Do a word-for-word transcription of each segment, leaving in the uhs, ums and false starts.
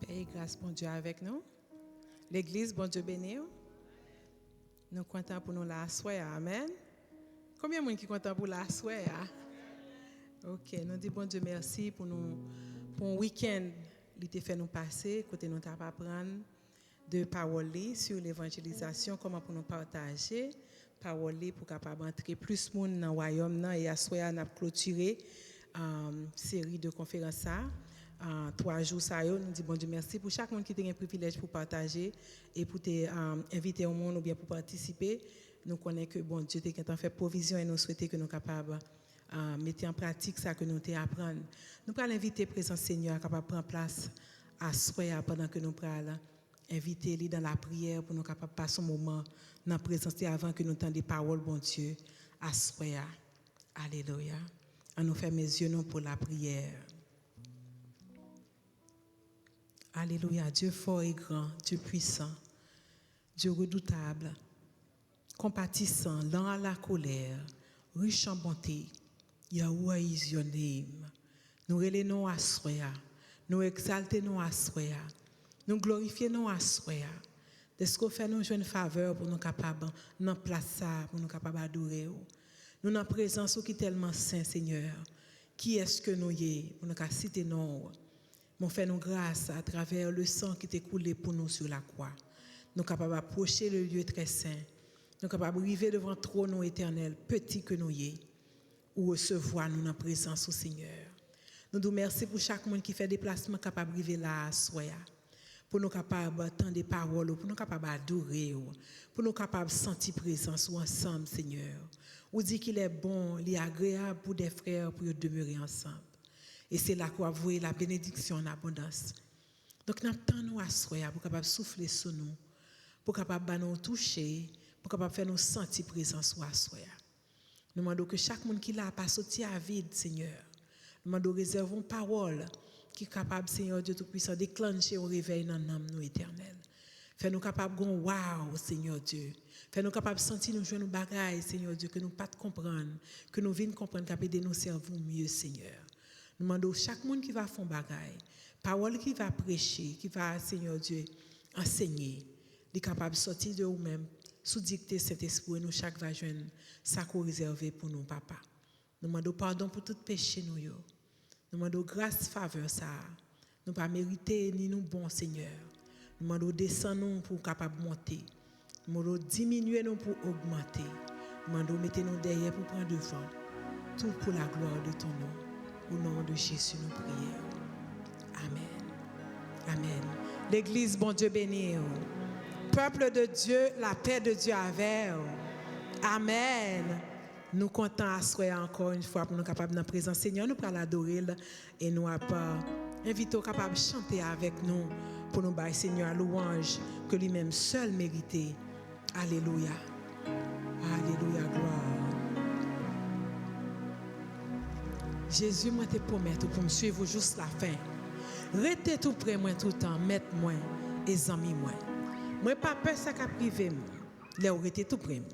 Pè e gras Bondye avèk nou. Legliz, Bondye beni w. Nou kontan pou nou la aswè a. Amèn. Konbyen moun ki kontan pou la aswè a? Ok, nou di Bondye mèsi pou nou, pou yon wikenn li te fè nou pase, kote nou t ap aprann de pawòl li, sur l'évangélisation, kòman pou nou pataje pawòl li pou kapab antre plis moun nan wayòm nan. E aswè a, n ap klotire, um, seri de konferans sa a. Uh, twa jou sa yo, nou di Bondye mèsi pou chak moun ki te gen privilèj pou pataje e pou te, um, envite yon moun oubyen pou patisipe. Nou konnen ke Bondye te gentan fè pwovizyon e nou swete ke nou kapab, uh, mete an pratik sa ke nou te aprann. Nou pral envite prezans Senyè a kapab pran plas aswè a pandan ke nou pral envite li dan lapriyè pou nou kapab pase yon moman nan prezans li avan ke nou tande pawòl Bondye aswè a. Alelouya. Ann nou fèmen zye nou pou lapriyè. Alelouya. Dieu fort et grand, Dieu puissant, Dieu redoutable, compatissant, lent à la colère, riche en bonté, Yahweh is your name. Nou rele non w aswè a. Nou egzalte non w aswè a. Nou glorifye non w aswè a. Dèske w fè nou jwenn favè pou nou kapab nan plas sa a, pou nou kapab adore w. Nou nan prezans ou ki tèlman sen, Senyè. Kiyès ke nou ye pou nou ka site non w? Men w fè nou gras atravè le sang ki te koule pou nou sur la croix. Nou kapab apwoche le lieu très saint. Nou kapab rive devan twòn ou, Etènèl, peti ke nou ye. Ou resevwa nou nan prezans ou, Senyè. Nou di w mèsi pou chak moun ki fè deplasman kapab rive la a aswè a. Pou nou kapab tande pawòl ou, pou nou kapab adore w, pou nou kapab santi prezans ou ansanm, Senyè. Ou di qu'il est bon, li agreyab pou de frè pou yo demere ansanm. E se la ke w ap voye la benediksyon an abondans. Donk, n ap tann ou aswè a pou kapab soufle sou nou, pou kapab ban nou touche, pou kapab fè nou santi prezans ou aswè a. Nou mande w ke chak moun ki la pa soti avid, Senyè. Nou mande w rezève yon pawòl ki kapab, Senyè Dye Toupisan, deklanche yon revèy nan nanm nou, Etènèl. Fè nou kapab gen yon waw, Senyè Dye. Fè nou kapab santi nou jwenn yon bagay, Senyè Dye, ke nou pa t konprann, ke nou vin konprann k ap ede nou sèvi w mye, Senyè. Nou mande w chak moun ki va fè yon bagay, pawòl ki va preche, ki va, Senyè Dye, ansenye, li kapab sòti de ou menm, sou dikte Sentespri w, e nou chak va jwenn sa ke w rezève pou nou, Papa. Nou mande w padon pou tout peche nou yo. Nou mande w gras, favè sa a. Nou pa merite ni nou bon, Senyè. Nou mande w desann nou pou w kapab monte. Nou mande w diminye nou pou w ogmante. Nou mande w mete nou dèyè pou w pran devan. Tout pour la gloire de ton nom. Au nom de Jésus, nou priye w. Amèn. Amèn. Legliz, Bondye beni w. Peuple de Dieu, la paix de Dieu avè w. Amèn. Nou kontan aswè a ankò yon fwa pou nou kapab nan prezans Senyè. Nou pral adore l e nou ap, euh, envite w kapab chante avèk nou pou nou bay Senyè a lwanj ke li menm sèl merite. Alelouya. Alelouya, glwa. Jezi, mwen te pwomèt ou pou m swiv ou jous lafen. Rete tou pre mwen toutan, mèt mwen e zanmi mwen. Mwen pa pè sa k ap rive m lè w rete tou pre m.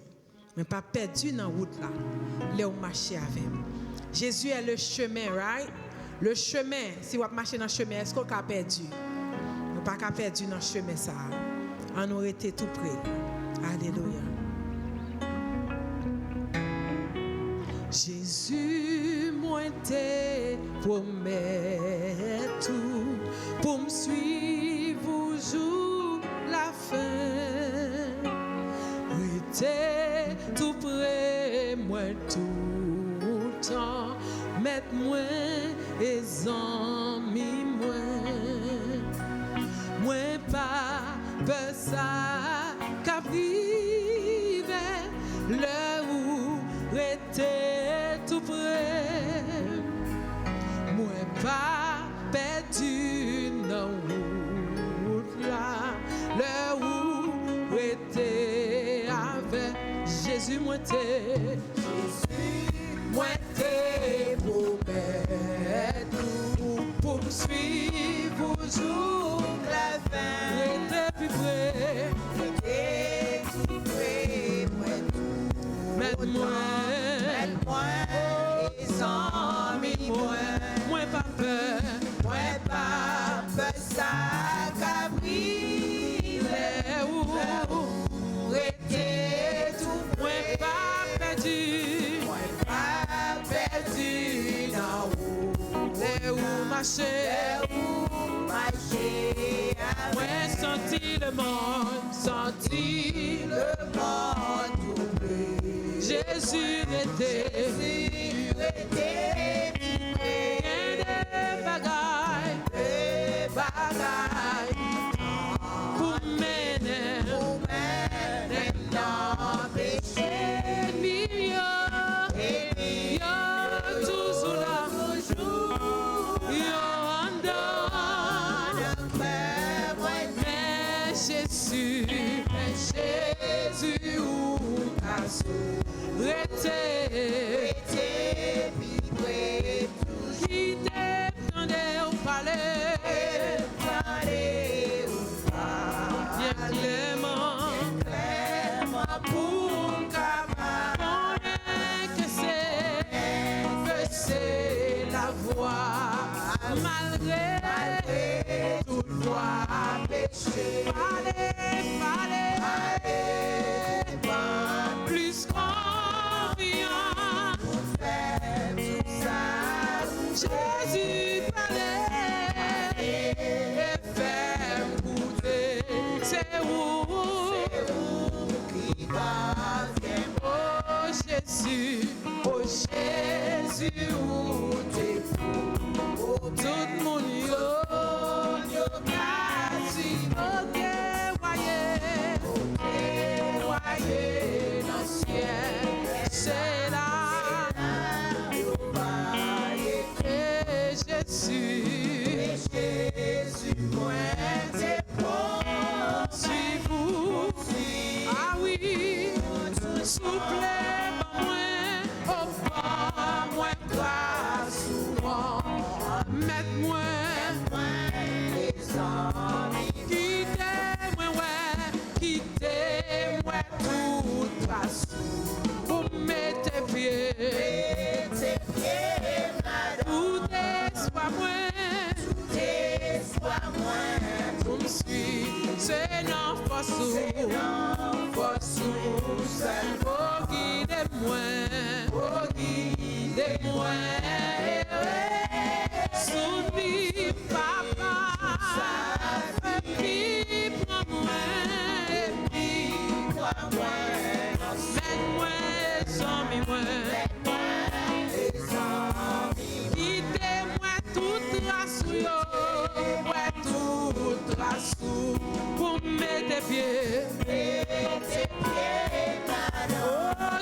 Mwen pa pèdi nan wout la lè w mache avè m. Jezi est le chemin, right? Le chemin, si w ap mache nan chemen, èske w ka pèdi? Nou pa ka pèdi nan chemen sa a. Ann nou rete tou pre. Alelouya. Jezi, mwen te pwomèt ou pou m swiv ou jouk lafen. Rete tou pre mwen toutan, mèt mwen e zanmi mwen. Mwen pa pè sa k ap rive lè ou rete tou pre m. Mwen pa pèdi nan wout la lè ou rete avè Jezi mwen te. Jezi mwen te pwomèt Mwen santi lemonn, santi lemonn touble. Jezi rete. Jezi rete pi pre. Gen de bagay. De bagay. Pou mennen. Pou mennen nan peche. Enmi yo. Enmi yo. Yo toujou la. Yo anndan. Men Jezi, men Jezi ou ka sou rete. Rete pi pre toujou. Kite m tande w pale. Kite m tande w pale. Byen klèman. Byen klèman pou m kapab konnen ke se, ke se lavwa malgre tout vwa peche. Pale, pale, pale, plis konfyans. Fè tout sa ou Jezi pale, e fè m koute. Se ou, se ou ki gadyen. O Jezi, o Jezi, ou te pou tout moun yo, yo ka di, o te waye, o te waye nan syèl, se la yo va ye. E Jezi, e Jezi, mwen te pran si pou, a wi, souple ban mwen, o ban mwen gras ou an, mèt mwen, kite mwen wè, kite m wè tout tras ou pou m mete pye. Mete pye m ladan. Tout espwa mwen. Tout espwa mwen. Pou m swiv. Se nan fòs ou. Se nan fòs ou sèl. O gide mwen. O gide mwen. Soutni m, papa. Epi pran mwen. Epi pran mwen. Mennen mwen, zanmi mwen. Kite m wè tout tras ou yo, wè tout tras ou pou m mete pye. Mete pye ladan. O,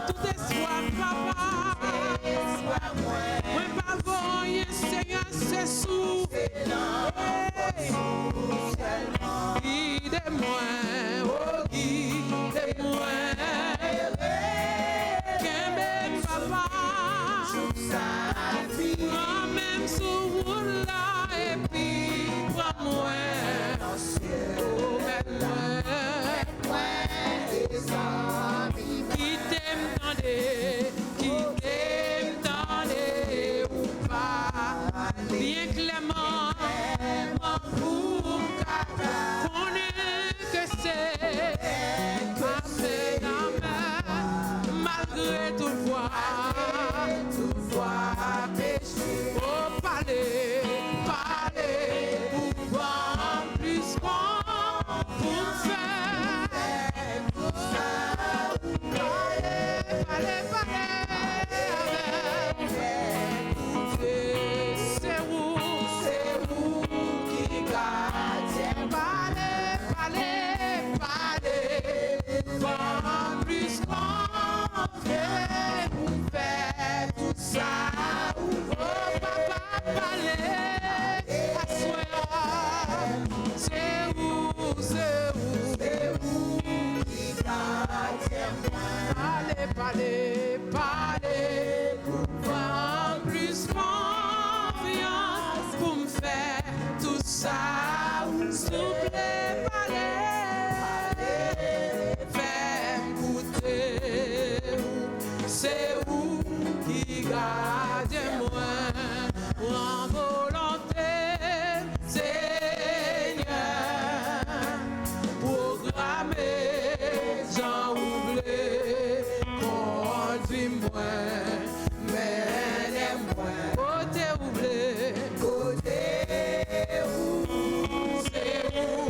tout espwa m, papa. Tout espwa mwen. Mwen pa vo anyen, Senyè, se sou. Se nan fòs ou sèlman. Gide mwen, o gide mwen. Kenbe m, papa. Pran men m sou wout la epi pran mwen. O mèt mwen. Kite m tande, kite m tande ou pale byen klèman pou m kapab konnen ke se amen, amen, malgre tout vwa, tout vwa peche. O pale, pale, ou ban m plis fòs pou m fè. Pale, pale, pale avè m. Se ou, se ou ki gadyen. Pale, pale, pale. Ban m plis konfyans pou m fè tout sa ou. O papa, pale aswè a. Se ou, se ou, se ou ki gadyen mwen. Pale, pale, pale pou ban m plis konfyans pou m fè tout sa ou. Souple pale, fè m koute ou. Se ou ki gadyen mwen. Pran volonte m, Senyè. Pwograme jan ou vle. Kondwi mwen, mennen mwen kote ou vle. Kote ou, se ou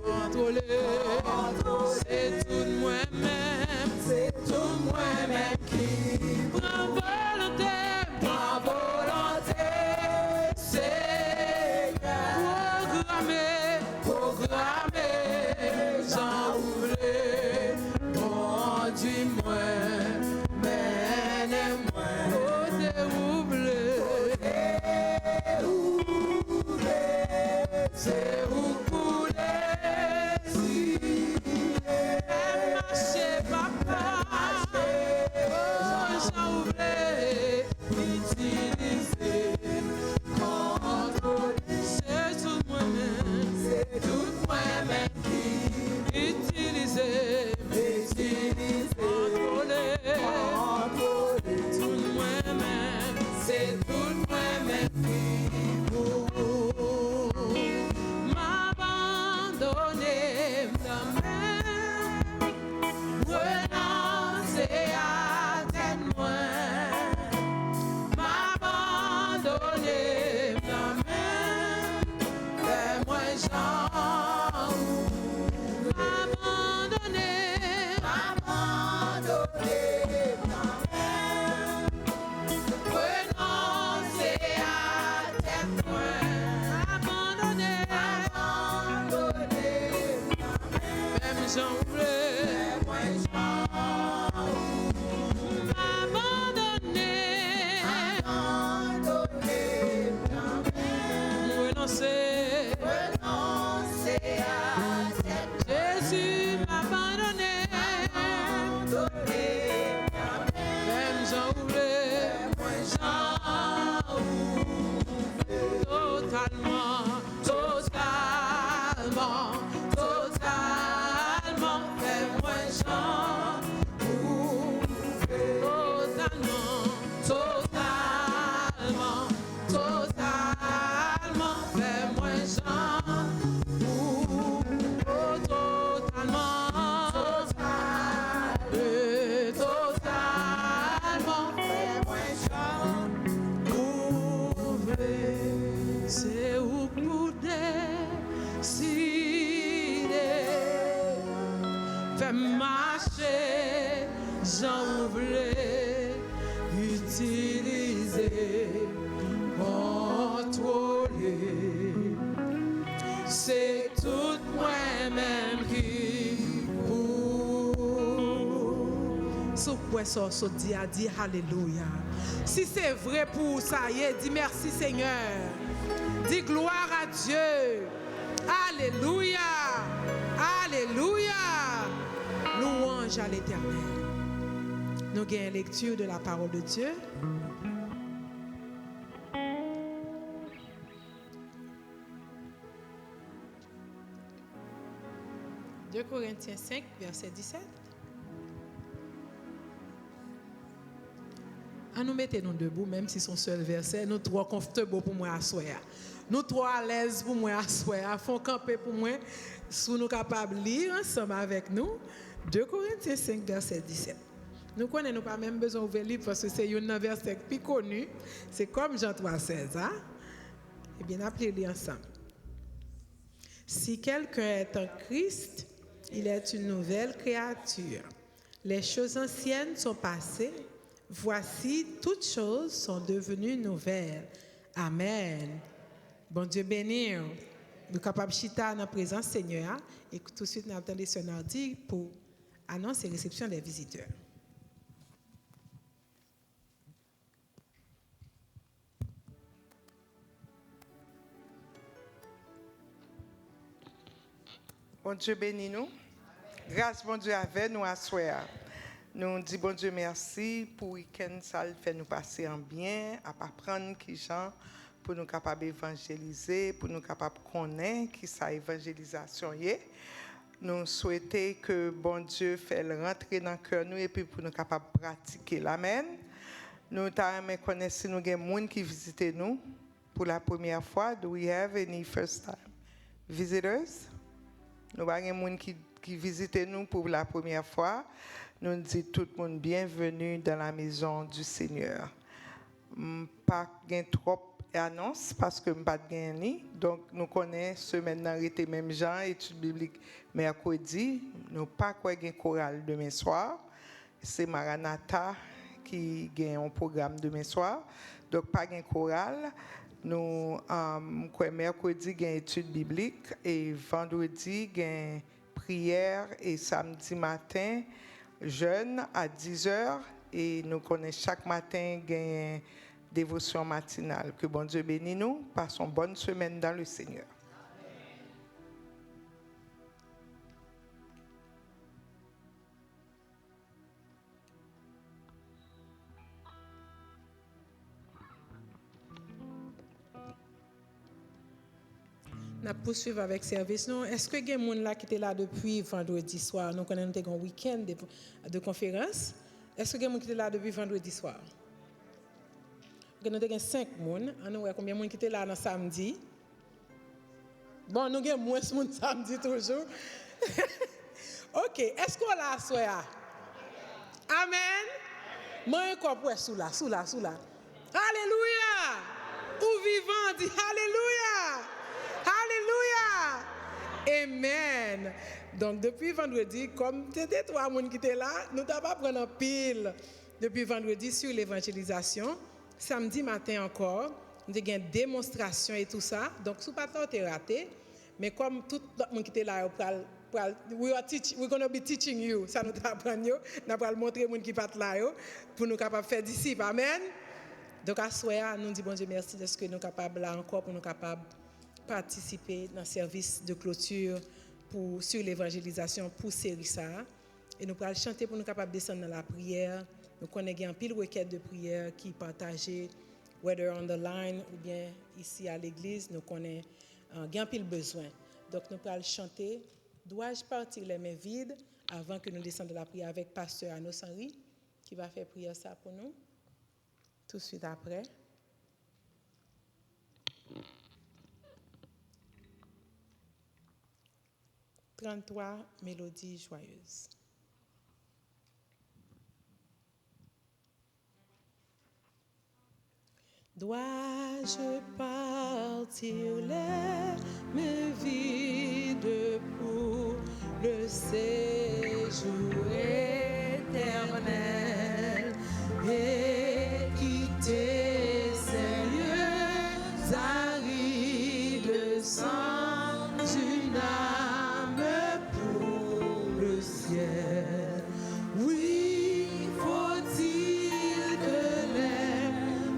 Kontwole. Se tout mwen menm, se tout mwen menm ki pran volonte, pran volonte Senyè. Pwograme, pwograme jan ou vle. Kondwi mwen, mennen mwen kote ou vle. Kote ou vle. Se ou k pou deside. Fè m mache, papa, o, jan ou vle. Itilize, kontwole. Se tout mwen menm, se tout mwen menm ki itilize, itilize, kontwole, kontwole. Tout mwen menm, se tout mwen menm ki pou ou. M abandone m nan men w. Renonse a tèt mwen. M abandone m nan men w. Fè mwen jan ou vle. M abandone. M abandone m nan men w. Renonse a tèt mwen. Abandone. Abandone. Fè m jan ou vle. Fè mwen jan ou vle. M abandone. Abandone. M renonse. Renonse a tèt Jezi, m abandone. Fè m jan ou vle. Totalman, totalman, totalman. Fè mwen jan ou vle. Totalman, totalman. Totalman, fè mwen jan ou, o, totalman, total, e, totalman, fè mwen jan ou vle. Se ou k pou deside. Fè m mache jan ou vle. Itilize, kontwole. Se tout mwen menm ki pou. Si w kwè sa w sot di a, di alelouya. Si se vre pou ou sa ye, di mèsi Senyè. Di gloire à Dieu. Alelouya. Alelouya. Louange à l'Éternel. Nou gen lecture de la parole de Dieu. Deux Corinthiens cinq, verset dix-sept. An nou mete nou debou, menm si se yon sèl vèsè, nou twò comfortable pou mwen aswè a. Nou twò alèz pou mwen aswè a. Fè yon kanpe pou mwen, si nou kapab li ansanm avèk nou, deux Corinthiens cinq, verset dix-sept. Nou konnen nou pa menm bezwen ouvè li, paske se youn nan vèsè ki pi koni, se kòm Jan twa sèz a. Ebyen, n ap li li ansanm. Si quelqu'un est en Christ, il est une nouvelle créature. Les choses anciennes sont passées, voici, toutes choses sont devenues nouvelles. Amen. Bondye beni w. Nou kapab chita nan prezans Senyè a, e tousuit n ap tande sè Nardi pou anonse resepsyon dè vizitè. Bondye beni nou. Gras Bondye avè nou aswè a. Nou di Bondye mèsi pou wikenn sa l fè nou pase an byen, ap aprann kijan pou nou kapab evanjelize, pou nou kapab konnen kisa evanjelizasyon ye. Nou swete ke Bondye fè l rantre nan kè nou epi pou nou kapab pratike l. Amèn. Nou ta renmen konnen si nou gen moun ki vizite nou pou la premyè fwa. Do we have any first time visitors? Nou pa gen moun ki, ki vizite nou pou la premyè fwa. Nou di tout moun, bienvenue dans la maison du Seigneur. M pa gen twòp anons paske m pa t gen li. Donk, nou konnen semèn nan rete menm jan, etid biblik mèkredi. Nou pa kwè gen koral demen swa. Se Maranatha ki gen yon pwogram demen swa. Donk, pa gen koral. Nou, um, kwè mèkredi gen etid biblik e vandredi gen priyè e samdi maten, jèn a dizè, e nou konnen chak maten genyen devosyon matinal. Ke Bondye beni nou. Pase yon bòn semèn dans le Seigneur. N ap pouswiv avèk sèvis nou. Èske gen moun la ki te la depi vandredi swa? Nou konnen nou te gen yon wikenn de, de konferans. Èske gen moun ki te la depi vandredi swa? Ok, nou te gen senk moun. Ann nou wè konbyen moun ki te la nan samdi. Bon, nou gen mwens moun samdi toujou. Ok, èske w la aswè a? Amèn. Mwen ankò pou wè si w la, si w la, si w la. Alelouya! Ou vivan, di alelouya! Alelouya! Amèn! Donk, depi vandredi, kòm te, te twa moun ki te la, nou t ap aprann anpil. Depi vandredi, sur l'évangélisation. Samdi maten ankò, nou te gen demonstrasyon e tou sa. Donk, si w pa t la, w te rate. Men kòm tout lòt moun ki te la yo pral, pral, we are teach, we gonna be teaching you, sa nou te aprann yo, n a pral montre moun ki pa t la yo, pou nou kapab fè disip. Amèn. Donk, aswè a, nou di Bondye mèsi dèske nou kapab la ankò, pou nou kapab patisipe nan sèvis de clôture pou, sur l'évangélisation pou seri sa a. E nou pral chante pou nou kapab desann nan lapriyè. Nou konnen gen anpil rekèt de priyè ki pataje, whether on the line oubyen isi a legliz, nou konnen, euh, gen anpil bezwen. Donk, nou pral chante Dois-je partir les mains vides avan ke nou desann nan lapriyè avèk pastè Anos Henry, ki va fè priyè sa pou nou. Touswit aprè. Trente-trois mélodies joyeuses. Dois-je partir les mains vides pour le séjour éternel et quitter ces lieux arides sans une âme pour le ciel? Oui, faut-il que les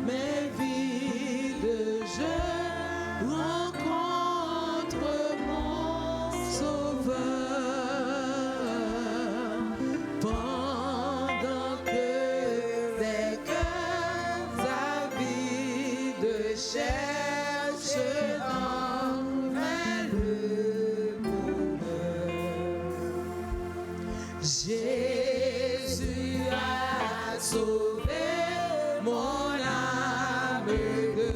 mains vides je rencontre mon Sauveur, pendant que des cœurs avides cherchent en vain le bonheur. Jésus a sauvé mon âme de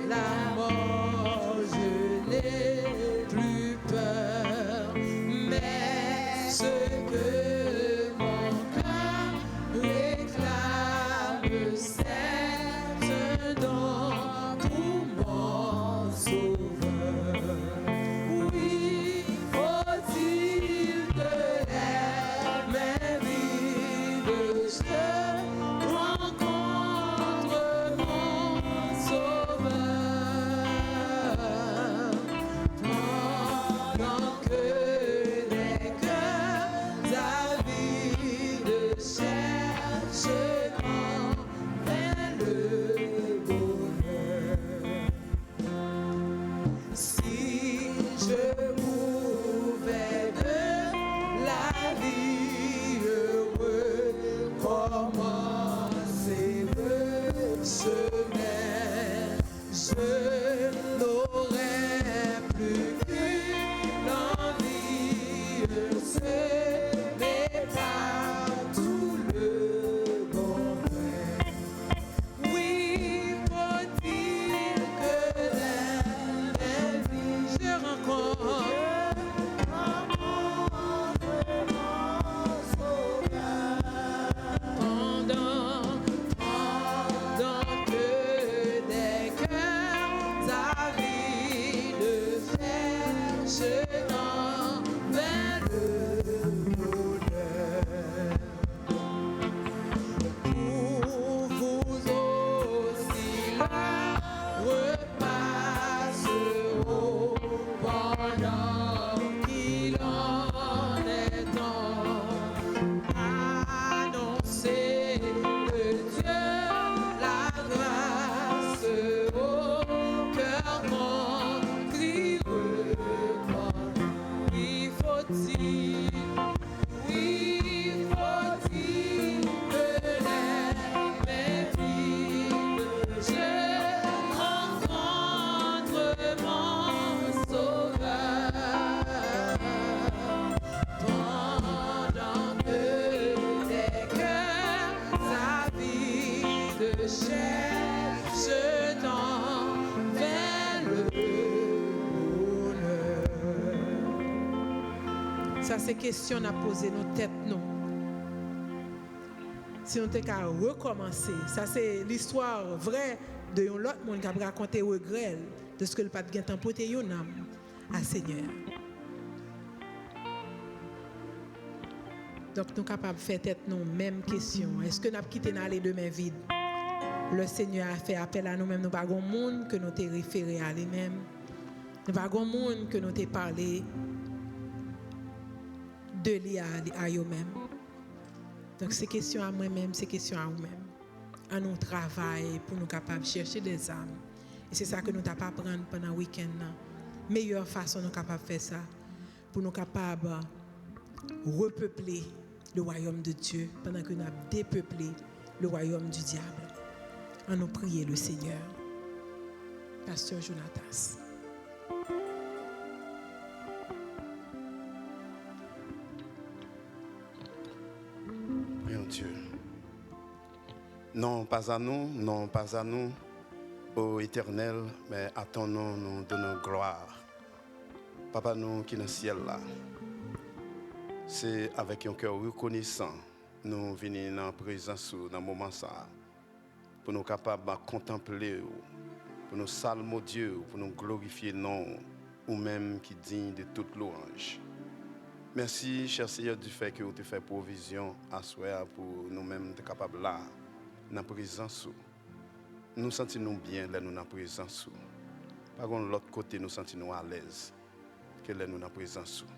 la mort, je n'ai plus peur. Mais ce que mon cœur réclame, c'est un don pour mon Sauveur. Oui, faut-il que les mains vides je rencontre mon Sauveur, pendant que les cœurs avides cherchent en vain le bonheur. Si je pouvais de la vie recommencer le chemin, je n'aurais plus qu'une envie, semer partout le bonheur. Oui, faut-il que les mains vides je rencontre pendant, pendant que des cœurs Sa se kesyon n ap poze nou tèt nou. Si nou te ka rekòmanse, sa se listwa vrè de yon lòt moun k ap rakonte regrè l, dèske l pa t gentan pote yon nanm a Senyè a. Donk, nou kapab fè tèt nou menm kesyon an. Èske n ap kite n ale de men vid? Lè Senyè a fè apèl a nou menm, nou pa gon moun ke nou te refere a li menm. Nou pa gon moun ke nou te pale de li a, a yo menm. Donk, se kesyon a mwen menm, se kesyon a ou menm. An nou travay pou nou kapab chèche dèzam. E se sa ke nou t ap aprann pandan wikenn nan. Meyè fason nou kapab fè sa, pou nou kapab repeple le royaume de Dieu pandan ke n ap depeple le royaume du diable. An nou priye le Senyè. Pastè Jonatas. Prions Dieu. Non pas à nous, non pas à nous, ô Éternel, mais à ton nom nous donnons gloire. Papa nou ki nan syèl la, se avèk yon kè rekonesan nou vini nan prezans ou nan moman sa a, pou nou kapab kontanple w, pou nou salmodye w, pou nou glorifye non w, ou menm ki diy de tout lwanj. Mèsi, chè Seyè, di fè ke w te fè pwovizyon aswè a pou nou menm te kapab la nan prezans ou. Nou santi nou byen lè nou nan prezans ou. Pa gon lòt kote nou santi nou alèz ke lè nou nan prezans ou.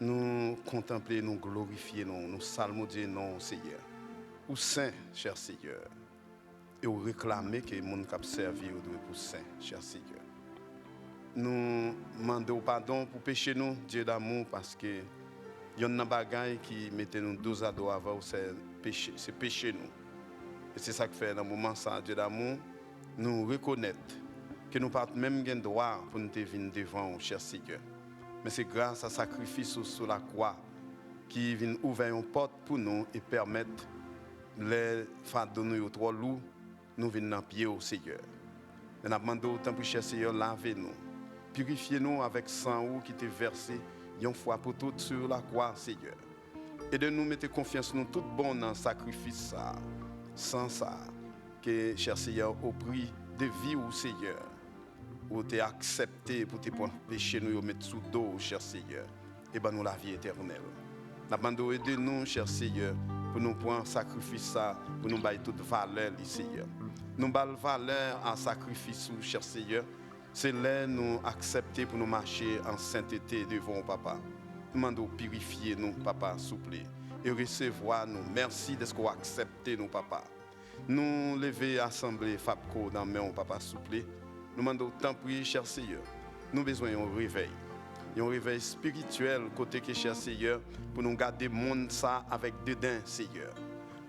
Nou kontanple, nou glorifye non w, nou salmodye non w, Seyè. Ou sen, chè Seyè. E w reklame ke moun k ap sèvi w dwe pou sen, chè Seyè. Nou mande w padon pou peche nou, Dye damou, paske yonn nan bagay ki mete nou dos a dos avè w, se peche, se peche nou. E se sa k fè, nan moman sa a, Dye damou, nou rekonèt ke nou pa t menm gen dwa pou n te vin devan w, chè Seyè. Men se gras a sakrifis ou sou lakwa ki vin ouvè yon pòt pou nou e pèmèt lè fado nou yo twò lou, nou vin nan pye w, Seyè. Men n ap mande w, tanpri, chè Seyè, lave nou. Pirifye nou avèk san ou ki te vèse yon fwa pou tout sou lakwa, Seyè. Ede nou mete konfyans nou tout bon nan sakrifis sa a, san sa a, ke, chè Seyè, o pri de vi w, Seyè, ou te aksepte pou te pran peche nou yo met sou do w, chè Seyè, e ban nou lavi etènèl. N ap mande w ede nou, chè Seyè, pou nou pran sakrifis sa, pou nou bay tout valè li, Seyè. Nou ba l valè a sakrifis ou, chè Seyè. Se lè nou aksepte pou nou mache an sentete devan w, Papa. Nou mande w pirifye nou, Papa, souple, e resevwa nou. Mèsi dèske w aksepte nou, Papa. Nou leve asanble Fabco nan men w, Papa, souple. Nou mande w, tanpri, chè Seyè. Nou bezwen yon revèy. Yon revèy espirityèl kote ke, chè Seyè, pou nou gade mond sa avèk deden, Seyè.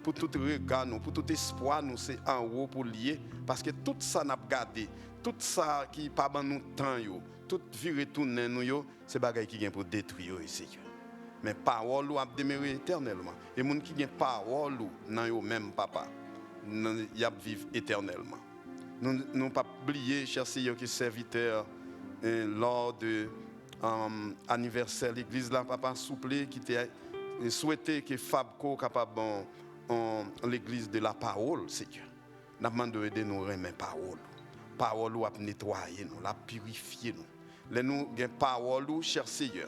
Pou tout rega nou, pou tout espwa nou, se anwo pou l ye, paske tout sa n ap gade, tout sa ki pa ban nou tan yo, tout vire tounen nou yo, se bagay ki gen pou detwi yo, Seyè. Men pawòl ou ap demere etènèlman. E moun ki gen pawòl ou nan yo menm, Papa, nan, y ap viv etènèlman. Nou, nou p ap bliye, chè Seyè, ke sèvitè, eh, lò de, um, anivèsè legliz la, Papa, souple, ki te, eh, swete ke Fabco kapab, bon, on, legliz de la pawòl, Seyè. N ap mande w ede nou renmen pawòl ou. Pawòl ou ap netwaye nou, l ap pirifye nou. Lè nou gen pawòl ou, chè Seyè,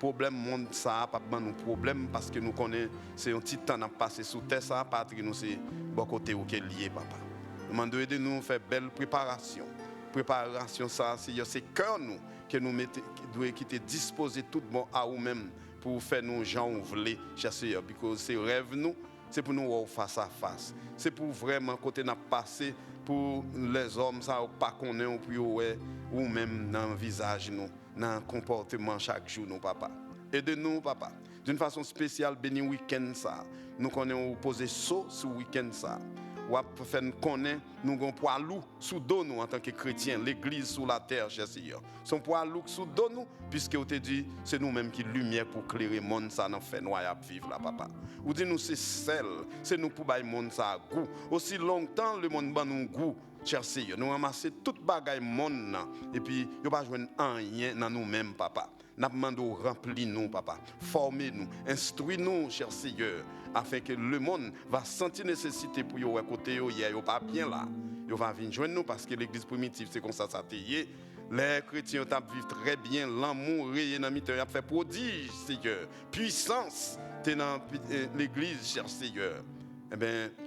pwoblèm mond sa a p ap ban nou pwoblèm, paske nou konnen se yon ti tan n ap pase sou tè sa a, patri nou se bò kote ou ke l ye, Papa. Nou mande w ede nou fè bèl preparasyon. Preparasyon sa a, Seyè, se kè nou ke nou mete, dwe kite dispoze tout bon a ou menm pou w fè nou jan ou vle, chè Seyè, because se rèv nou, se pou nou wè w fas a fas. Se pou vrèman kote n ap pase, pou lèzòm sa yo pa konnen w, pou yo wè ou menm nan vizaj nou, nan konpòteman chak jou nou, Papa. Ede nou, Papa. D'une façon spéciale, beni wikenn sa. Nou konnen w poze so sou wikenn sa. W ap fè n konnen nou gon pwa lou sou do nou antanke kretyen, legliz sou latè, chè Seyè. Se yon pwa lou k sou do nou, piske w te di, se nou menm ki limyè pou klere monn sa nan fènwa y ap viv la, Papa. Ou di nou se sèl, se nou k pou bay monn sa a gou. Osi lontan lemonn ban nou gou, chè Seyè. Nou ranmase tout bagay monn nan, epi yo pa jwenn anyen nan nou menm, papa. N ap mande w ranpli nou, papa. Fòme nou, enstwi nou, chè Seyè, afenke lemonn va santi nesesite pou yo wè kote yo ye, yo pa byen la. Yo va vin jwenn nou, paske legliz primitif, se konsa sa te ye. Lè kretyen yo t ap viv trè byen, lanmou reye nan mitan yo, y ap fè pwodij, Seyè. Pwisans te nan pi-, eh, legliz, chè Seyè. Enben,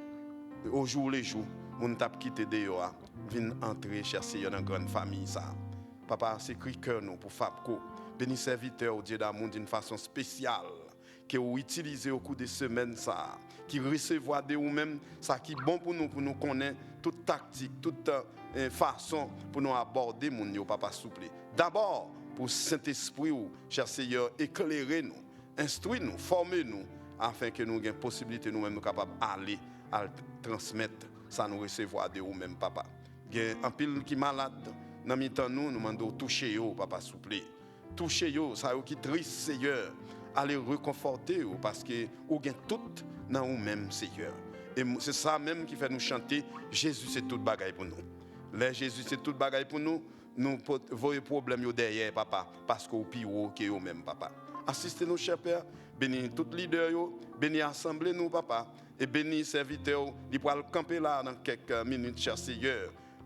ojoulejou, moun t ap kite deyò a vin antre, chè Seyè, nan grann fanmi sa a. Papa, se kri kè nou pou FAPCO. Beni sèvitè w, Dye damou, d'une façon spéciale, ke w itilize au cours de semèn sa a, ki resevwa de ou menm sa ki bon pou nou, pou nou konnen tout taktik, tout, eh, fason pou nou abòde moun yo, papa, souple. Dabò, pou Sentespri w, chè Seyè, eklere nou, enstwi nou, fòme nou, afenke nou gen posiblite nou menm nou kapab ale, al transmèt sa nou resevwa de ou menm, papa. Gen anpil ki malad nan mitan nou, nou mande w touche yo, papa, souple. Touche yo, sa yo ki tris, Seyè, ale rekonfòte yo, paske ou gen tout nan ou menm, Seyè. E m-, se sa menm ki fè nou chante, Jezi se tout bagay pou nou. Lè Jezi se tout bagay pou nou, nou pot-, voye pwoblèm yo dèyè, papa, paske w pi wo ke yo menm, papa. Asiste nou, chè Pè, beni tout lidè yo, beni asanble nou, papa, e beni sèvitè w, li pral kanpe la nan kèk, eh, minit, chè Seyè.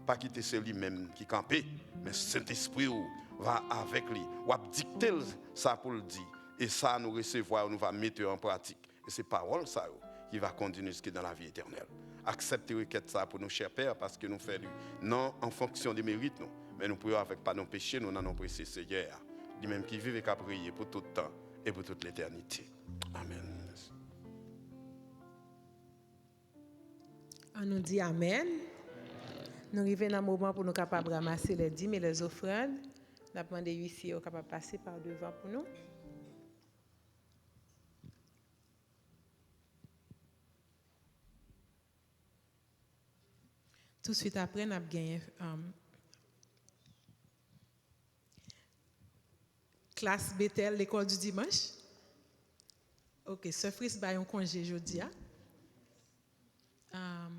Pa kite se li menm ki kanpe, men Sentespri w va avèk li. W ap dikte l sa pou l di, e sa nou resevwa yo, nou va mete yo an pratik. E se pawòl sa yo ki va kondui nou jiske dans la vie éternelle. Aksepte rekèt sa pou nou, chè Pè, paske nou fè li non an fonksyon de merit nou, men nou priye w avèk padon peche nou nan non presye Seyè a, li menm ki viv e k ap reye pou tout tan e pou tout letènite. Amèn. An nou di amèn. Nou rive nan moman pou nou kapab ranmase les dîmes et les offrandes. N ap mande huissier yo kapab pase pa devan pou nou. Tousuit apre, n ap genyen, um, klas Betèl, lekòl di dimanch. Ok, Sè Fritz bay yon konje jodi a. Um,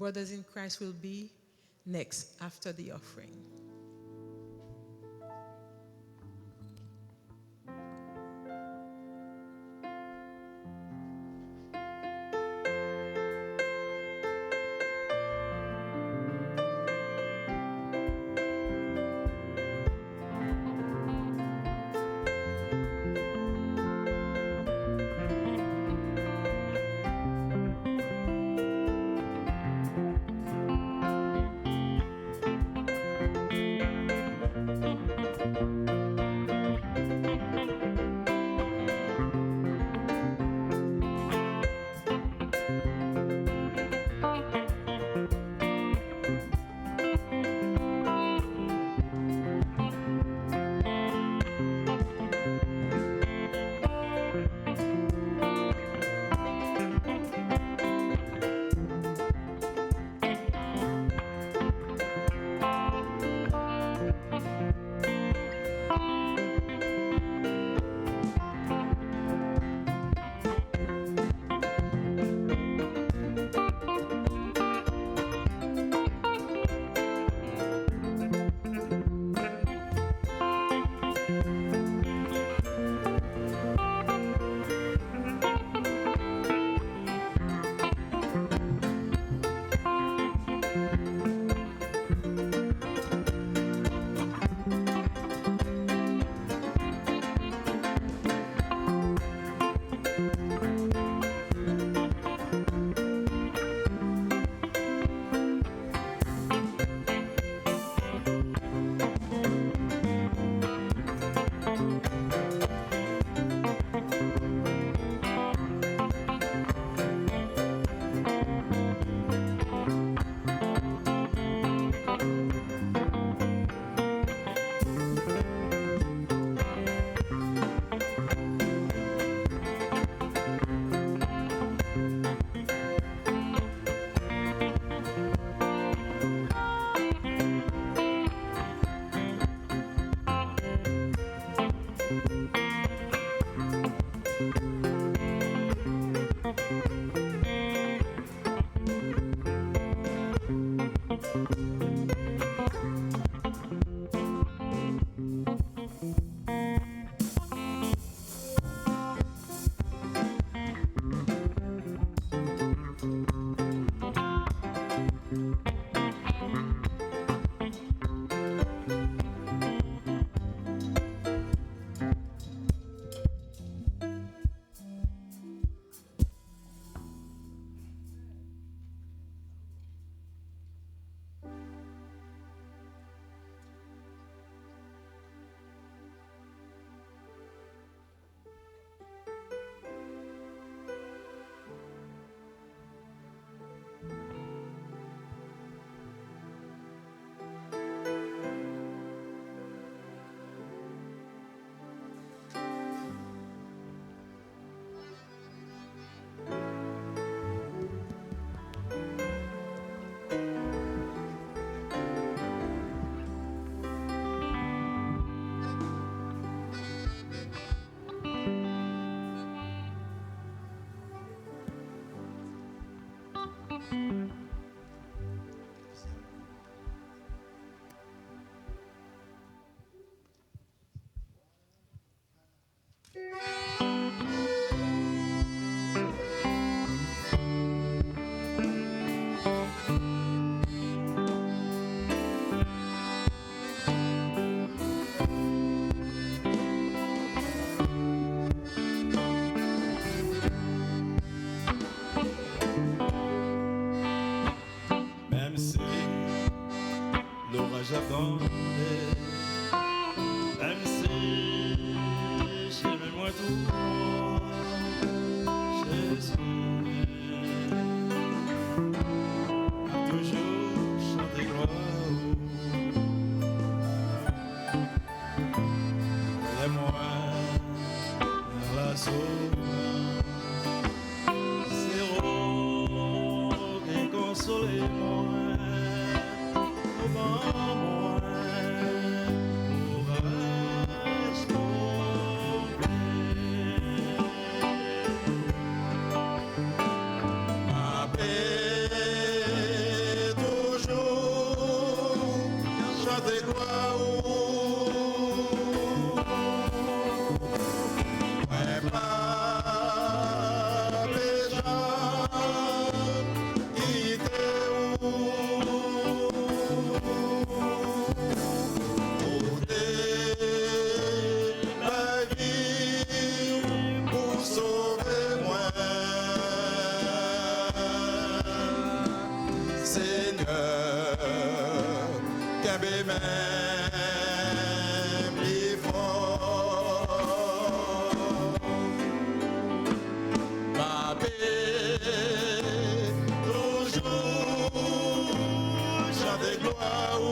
Brothers in Christ will be next after the offering. Tande, menm si chemen mwen tou nwa, Jezi, m ap toujou chante glwa ou. Lè mwen nan lasoufrans, se ou ki konsole mwen, ou ban mwen kouraj konplè. M ape toujou chante glwa ou. Mwen p ape janm kite ou. Ou te bay vi w pou sove mwen. Senyè, kenbe men m pi fò. M ape toujou chante glwa ou.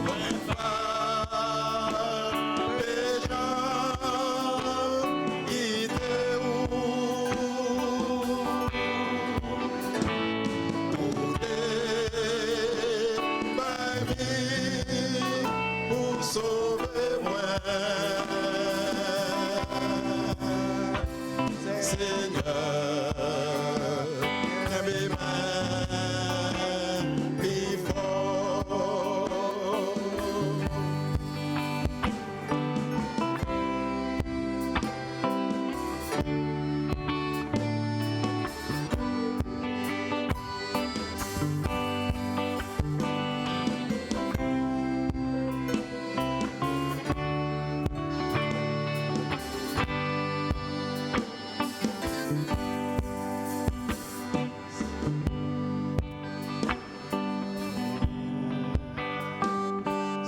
Mwen p ape janm kite ou. Ou te bay vi pou sove mwen. Senyè, kenbe men m pi fò.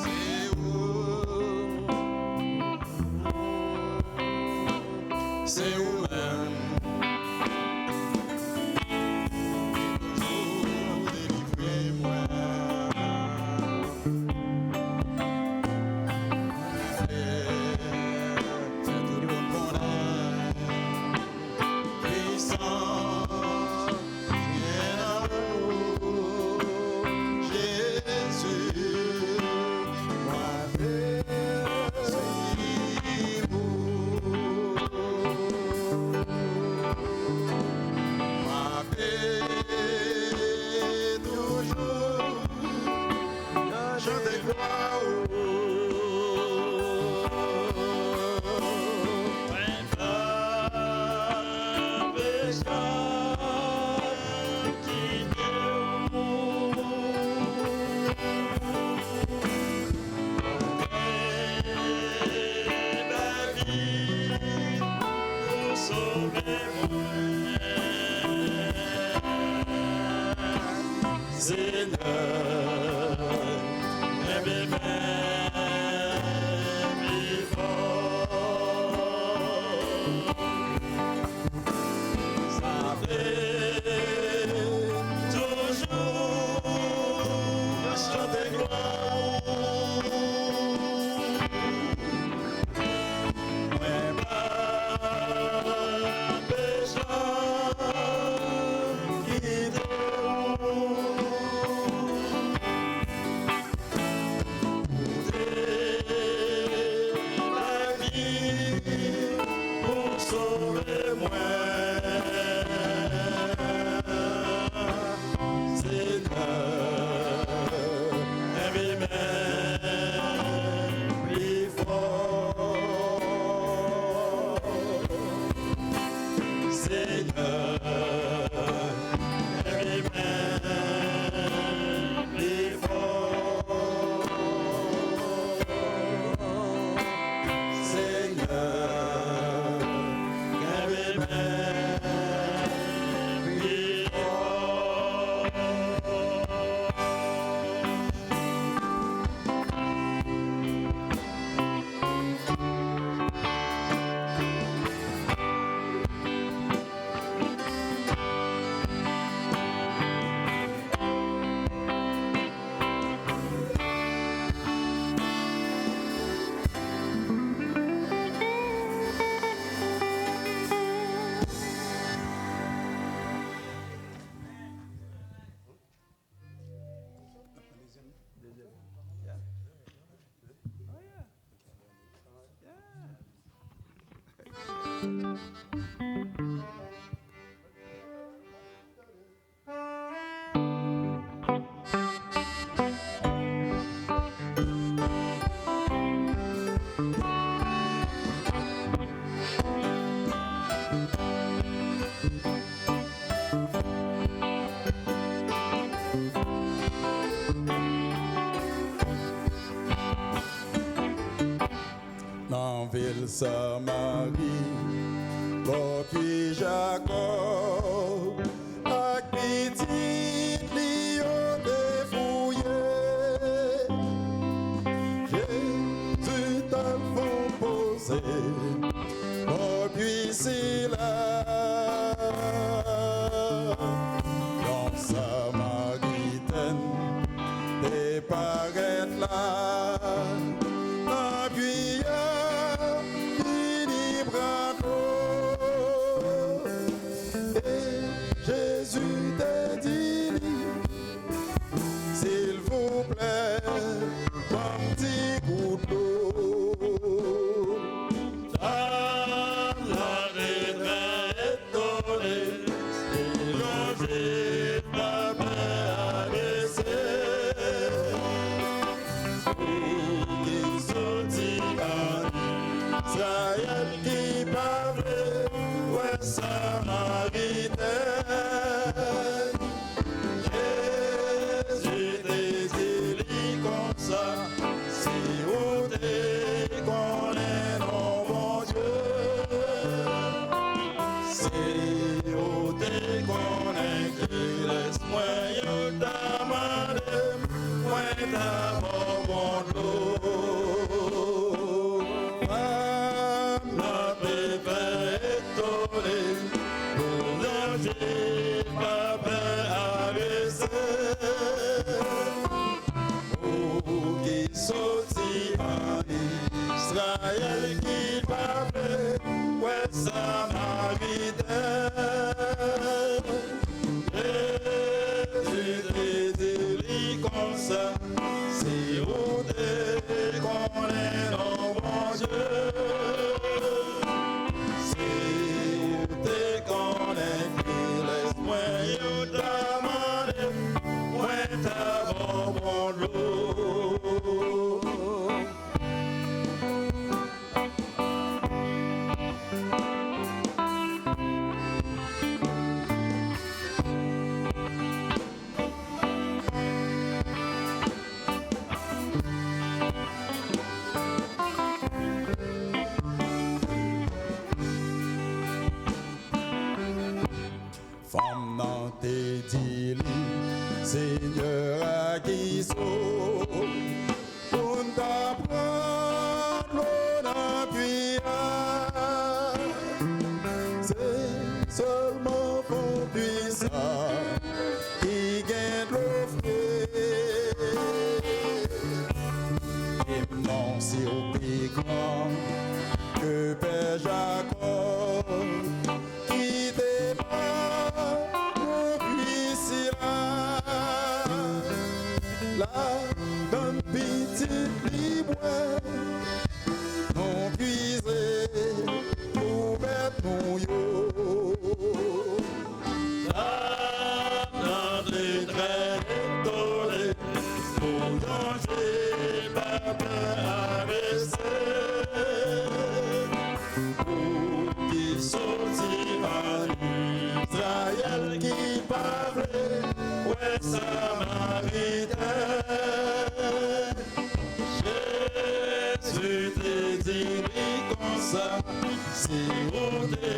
Se ou, se ou menm ki toujou delivre mwen. Fè, fè tout moun konnen pwisans gen nan ou, Jezi. Mwen ape swiv ou. Mwen ape toujou chante glwa ou. Mwen pa bezwen kite ou. Ou te bay vi pou sove mwen. Senyè, kenbe men m pi fò. Sa vle toujou chante glwa ou. Mwen pa bezwen kite ou. Ou te bay vi pou sove mwen. Senyè, kenbe men m pi fò. Senyè, kenbe men m pi fò. Senyè, Samari, bò kwi Jakòb ak pitit li yo te fouye. Jezi t al fè yon poze bò kwi sila. Yon Samaritèn te parèt la, nan kwi a, vini pran dlo. E Jezi te di li, silvouplè, ban m ti gout dlo. Dam nan te trè etone, li lonje pa pè abese. Ou ki soti ann Izrayèl ki pa vle wè Samaritèn. Jezi te di li konsa, si ou te konnen non Bondye, si ou te konnen kilès mwen, yo ta mande m, mwen ta ba w bon dlo. Fanm nan te fè etone, pou yon jwif pa pè abese. Ou ki soti ann Izrayèl ki pa vle wè Samaritèn. Jezi te di li konsa, si ou te konnen non Bondye, si ou te konnen kilès mwen, yo ta mande m, mwen ta ba w bon dlo. Fanm nan te di li, Senyè a, ki zo pou n ta pran dlo nan kwi a? Se sèlman fon pwisan ki gen dlo fre. Di m non, si w pi gran ke pè Jakòb, ki te ba nou pwi sila, ladan pitit li bwè, nou pwize pou bèt nou yo. Dam nan te trè etone, pou yon jwif pa pè abese. Ou ki soti ann Izrayèl ki pa vle wè Samaritèn. Jezi te di li konsa, si ou te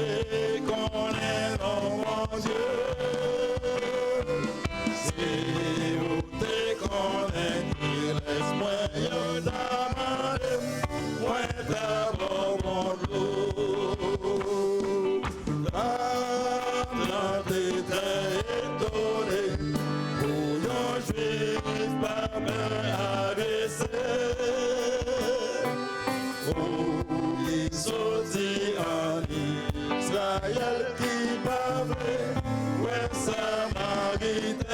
konnen non Bondye, si ou te konnen kilès mwen, yo ta mande m, mwen ta ba w bon dlo. Dam nan te trè etone, pou yon jwif pa pè abese. Ou ki soti ann Izrayèl ki pa vle wè Samaritèn.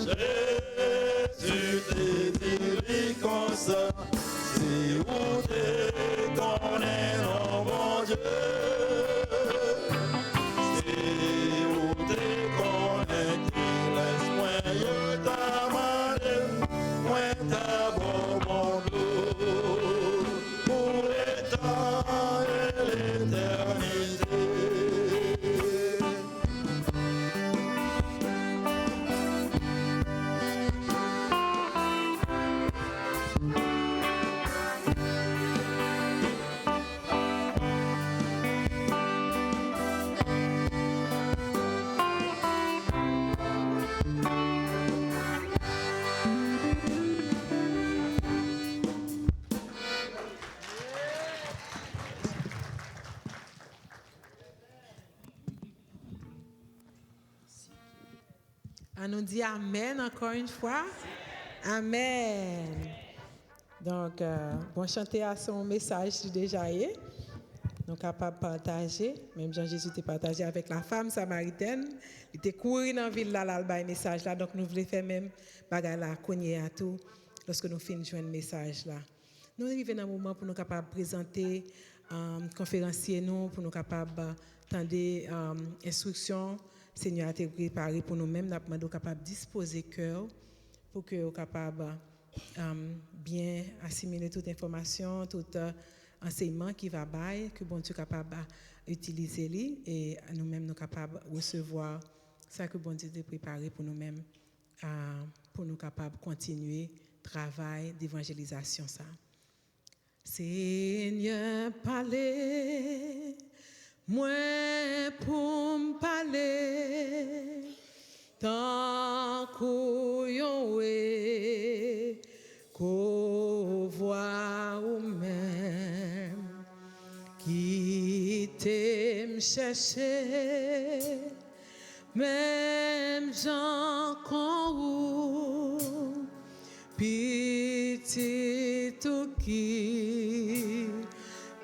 Jezi te di li konsa, si ou te konnen non Bondye, si ou te konnen kilès mwen, yo ta mande m, mwen ta ba w bon dlo pou letan e letènite. An nou di amèn ankò yon fwa. Amèn. Donk, euh, bon, chante a se yon mesaj li deja ye. Nou kapab pataje, menm jan Jezi te pataje avèk la fam samaritèn. Li te kouri nan vil la, l al bay mesaj la. Donk, nou vle fè menm bagay la kounye a tou, lòske nou fin jwenn mesaj la. Nou rive nan moman pou nou kapab prezante, um, konferansye nou, pou nou kapab, uh, tande, um, enstriksyon Senyè a te prepare pou nou menm. N ap mande w kapab dispoze kè w pou ke w kapab, um, byen asimile tout enfòmasyon, tout, uh, ansèyman ki va bay, ke Bondye kapab, uh, itilize li, e nou menm nou kapab resevwa sa ke Bondye te prepare pou nou menm, uh, pou nou kapab kontinye travay devanjelizasyon sa. Senyè, pale, mwen pou m pale, tankou yon eko vwa ou menm. Kite m chèche, menm jan kon ou, pitit ou ki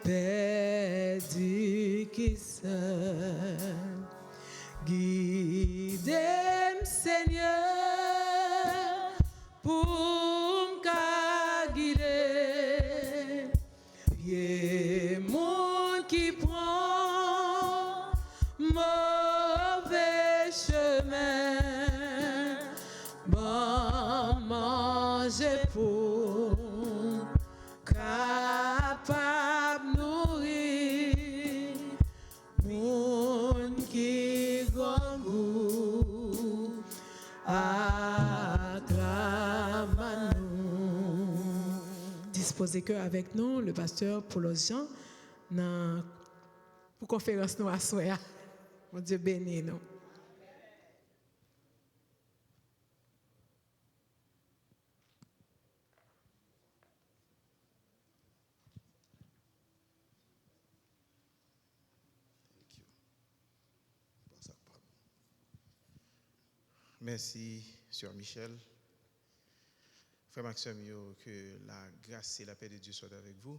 pèdi, ki sèl. Gide m, Senyè, pou m ka gide pye moun ki pran move chemen. Ban m manje pou m kapab nouri moun ki grangou ak lamann ou. Dispoze kè avèk nou, le pastè Poulos Jean, nan, pou konferans nou aswè a. Bondye beni nou. Thank you. Pase ak pa m. Mèsi, Sè Michel. Frè m ak sè m yo, que la grâce et la paix de Dieu soient avec vous.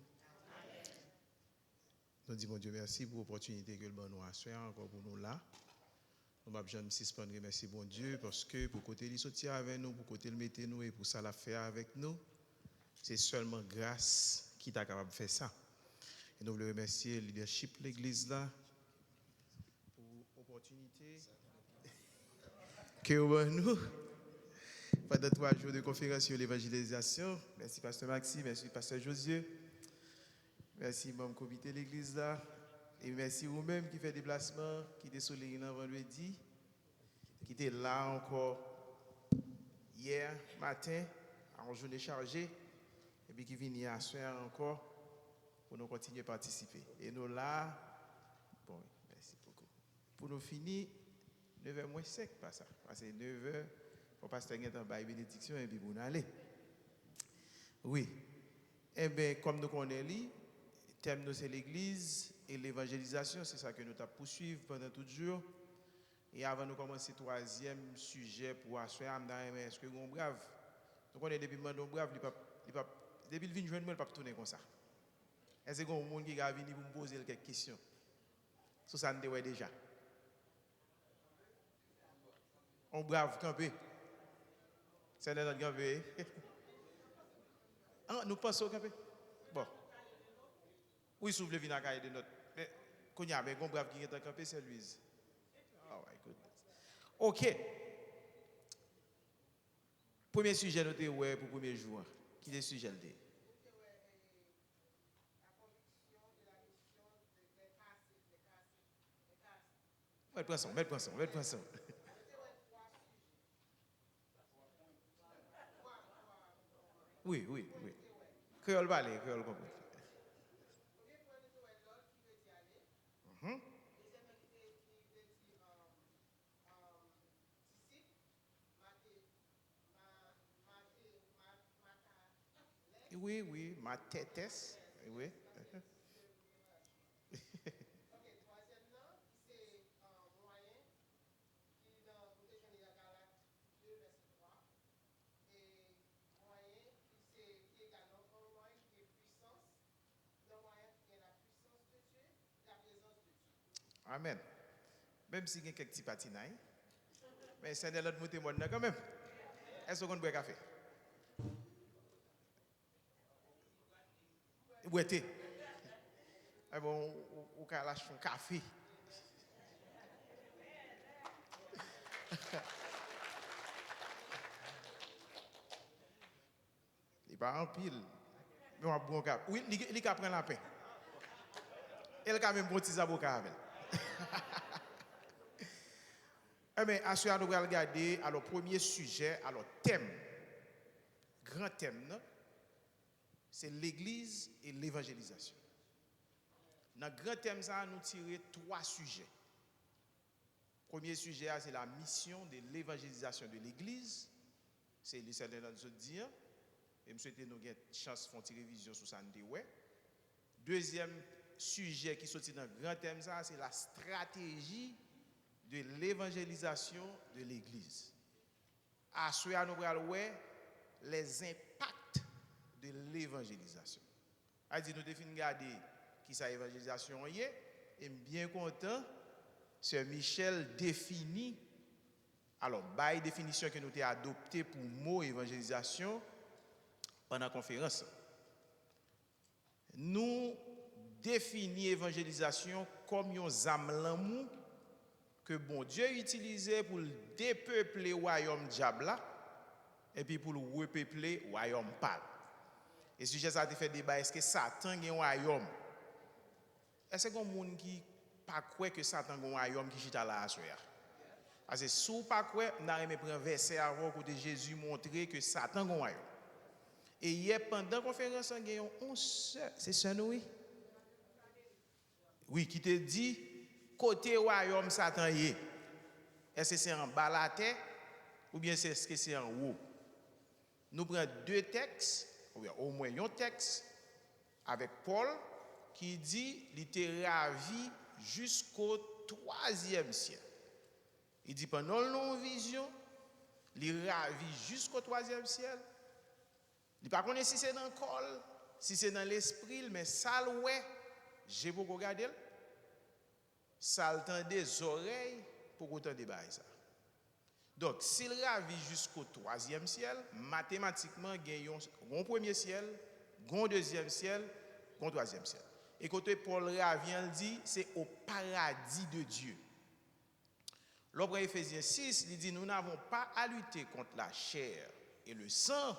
Nou di Bondye mèsi pou opòtinite ke l ban nou aswè a ankò pou nou la. Nou p ap janm sispann remèsye Bondye, paske pou kote li soti avè nou, pou kote l mete nou e pou sa l ap fè avèk nou, se sèlman gras ki ta kapab fè sa. E nou vle remèsye lidèchip legliz la pou opòtinite ke yo ban nou pandan twa jou de konferans sou levanjelizasyon. Mèsi pastè Maxi, mèsi pastè Josué. Mèsi manm komite legliz la. E mèsi ou menm ki fè deplasman, kite solèy lan vandredi, ki te la ankò yè maten, a yon jounen chaje, epi ki vini aswè a ankò pou nou kontinye patisipe. E nou la, bon, mèsi bokou. Pou nou fini, nevè mwens senk, pa sa. Pase nevè, fò pastè gentan bay benediksyon epi pou n ale. Wi. Enben, kòm nou konnen li, tèm nou se legliz e levanjelizasyon, se sa ke nou t ap pouswiv pandan tout jou. E avan nou kòmanse twazyèm sijè pou aswè a, m ta renmen, èske gen yon brav? Nou konnen depi m mande yon brav, li p ap, li p ap, depi l vin jwenn mwen, li p ap tounen konsa. Èske gen yon moun ki ka vini pou m poze l kèk kesyon sou sa n te wè deja? On brav kanpe. Sè Nènòt kanpe. Ah, nou panse w kanpe? Bon. Wi, si w vle vin ak kaye de nòt. Men, kounye a, men gon brav ki gentan kanpe, sè Louise. Oh my goodness. Ok. Premye sijè nou te wè pou premye jou an. Ki te sijè l te ye? Mèt pran son, mèt pran son, mèt pran son. Wi, wi, wi. Kreyòl pale, kreyòl konprann. Mhm. Wi, wi, matètès. Wi. Amèn. Menm si gen kèk ti patinay, men Sènè lòt moute mòn nan kanmenm. Èske w konn bwè kafe? Bwè te. Ebyen, ou, ou, ou ka lache yon kafe. Li pa anpil. Men w ap bwè yon kafe. Wi, li, li ka pran lapen. E l ka menm pran yon ti zaboka avè l. Ebyen, aswè a nou pral gade, alò, premye sijè, alò, tèm, gran tèm nan, se legliz e levanjelizasyon. Nan gran tèm sa a, nou tire twa sijè. Premye sijè a, se la mission de l'évangélisation de l'église. Se li sèten nan sot di an. E m swete nou gen chans fè yon ti revizyon sou sa n te wè. Dezyèm sijè ki soti nan gran tèm sa a, se la stratégie de l'évangélisation de l'église. Aswè a, nou pral wè les impacts de l'évangélisation. A di, nou te fin gade kisa evanjelizasyon an ye, e m byen kontan Sè Michel defini, alò, bay definisyon ke nou te adopte pou mo evanjelizasyon pandan konferans lan. Nou defini evanjelizasyon kòm yon zam lanmou ke Bondye itilize pou l depeple wayòm dyab la, epi pou l repeple wayòm pa l. E sijè sa a te fè deba, èske Satan gen wayòm? Èske gen moun ki pa kwè ke Satan gen yon wayòm ki chita la aswè a? Paske si w pa kwè, m ta renmen pran vèsè avè w kote Jezi montre ke Satan gen yon wayòm. E yè pandan konferans lan, gen yon, yon sè, se sè nou, wi. Wi, ki te di, kote wayòm Satan ye? Èske se anba latè, oubyen se, èske se anwo? Nou pran de tèks, oubyen omwen yon tèks, avèk Pòl, ki di li te ravi jisko twazyèm syèl. Li di pandan l nan yon vizyon, li ravi jisko twazyèm syèl. Li pa konnen si se nan kò l, si se nan lespri l, men sa l wè, je poko gade l, sa l tande, zòrèy poko tande bagay sa. Donk, si l ravi jisko twazyèm syèl, matematikman gen yon, yon premye syèl, gen yon dezyèm syèl, gen yon twazyèm syèl. E kote Pòl ravi an, l di, c'est au paradis de Dieu. Lè w pran Efezyen sis, li di, nous n'avons pas à lutter contre la chair et le sang,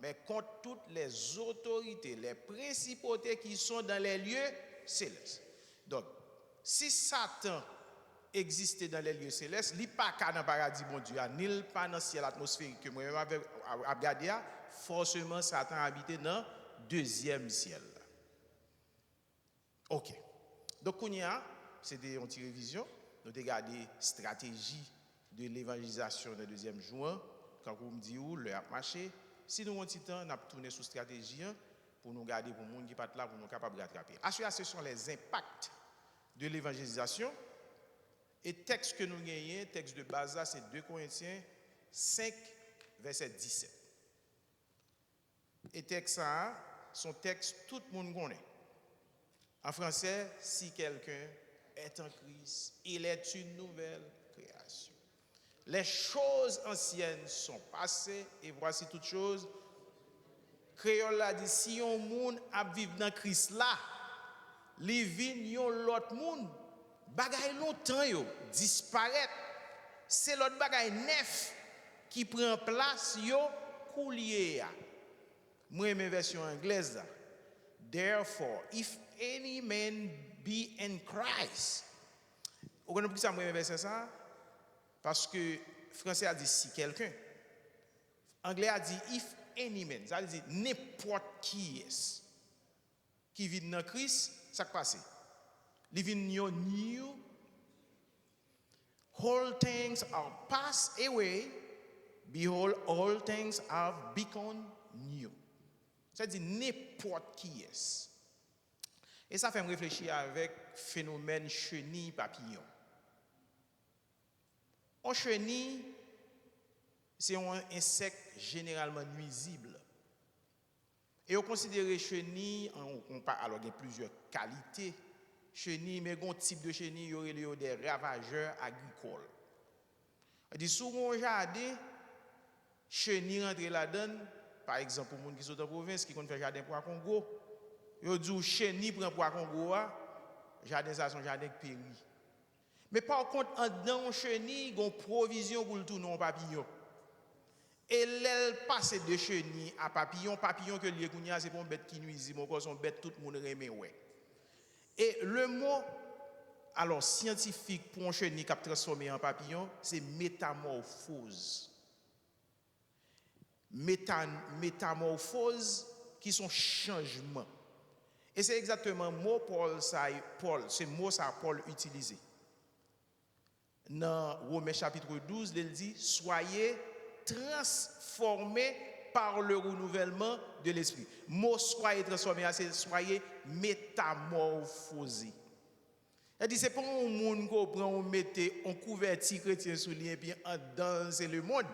mais contre toutes les autorités, les principautés qui sont dans les lieux célestes. Donk, si Satan egziste dans les lieux célestes, li pa ka nan paradi Bondye a, ni l pa nan syèl atmosferik ke mwen menm avè w ap gade a, fòseman Satan abite nan dezyèm syèl la. Ok. Donk, kounye a, se te yon ti revizyon. Nou te gade strateji de levanjelizasyon nan dezyèm jou an. Kankou m di w, lè ap mache. Si nou gen yon ti tan, n ap tounen sou strateji an pou nou gade pou moun ki pa t la, pou nou kapab ratrape. Aswè a, ce sont les impacts de l'évangélisation. E tèks ke nou genyen, tèks de baz la, se de Korentyen senk, vèsè disèt. E tèks sa a, se yon tèks tout moun konnen. An fransè, si quelqu'un est en Christ, il est une nouvelle création. Les choses anciennes sont passées, et voici toutes choses. Kreyòl la di, si yon moun ap viv nan Kris la, li vin yon lòt moun. Bagay lontan yo disparèt. Se lòt bagay nèf ki pran plas yo koulye a. Mwen renmen vèsyon anglèz la. Therefore, if any man be in Christ. Ou konnen poukisa mwen renmen vèsè sa a? Paske fransè a di si quelqu'un. Anglè a di if any man. Sa vle di nenpòt kiyès ki vin nan Kris, sa k pase? Li vin yon new. All things are passed away. Behold, all things have become new. Sa di nenpòt kiyès. E sa fè m reflechi avèk fenomèn cheni papiyon. Yon cheni, se yon ensèk jeneralman nwizib. E yo konsidere cheni, an, an, pa, alò, gen plizyè kalite Cheni, men gen yon tip de cheni, yo rele yo des ravageurs agricoles. Sa di, si w gen yon jaden, cheni rantre ladan l, pa egzanp, pou moun ki sot an pwovens, ki konn fè jaden pwa kongo, yo di w cheni pran pwa kongo a, jaden sa a se yon jaden k peri. Men pa kont, anndan yon cheni, gen yon pwovizyon pou l tounen yon papiyon. E lè l pase de cheni a papiyon, papiyon ke l ye kounye a, se pa yon bèt ki nwizib ankò, se yon bèt tout moun renmen wè. E le mo, alò, syantifik pou yon cheni k ap transfòme an papiyon, se metamòfoz. Meta, metamòfoz ki se yon chanjman. E se egzakteman mo Pòl sa, Pòl, se mo sa Pòl itilize. Nan Women chapit douz, li di, soyez transformés par le renouvellement de l'esprit. Mo soyez transformés a, se soyez métamorphosés. Sa di, se pa yon moun ke w pran, ou mete yon kouvèti kretyen sou li, epi anndan l, se lemonn.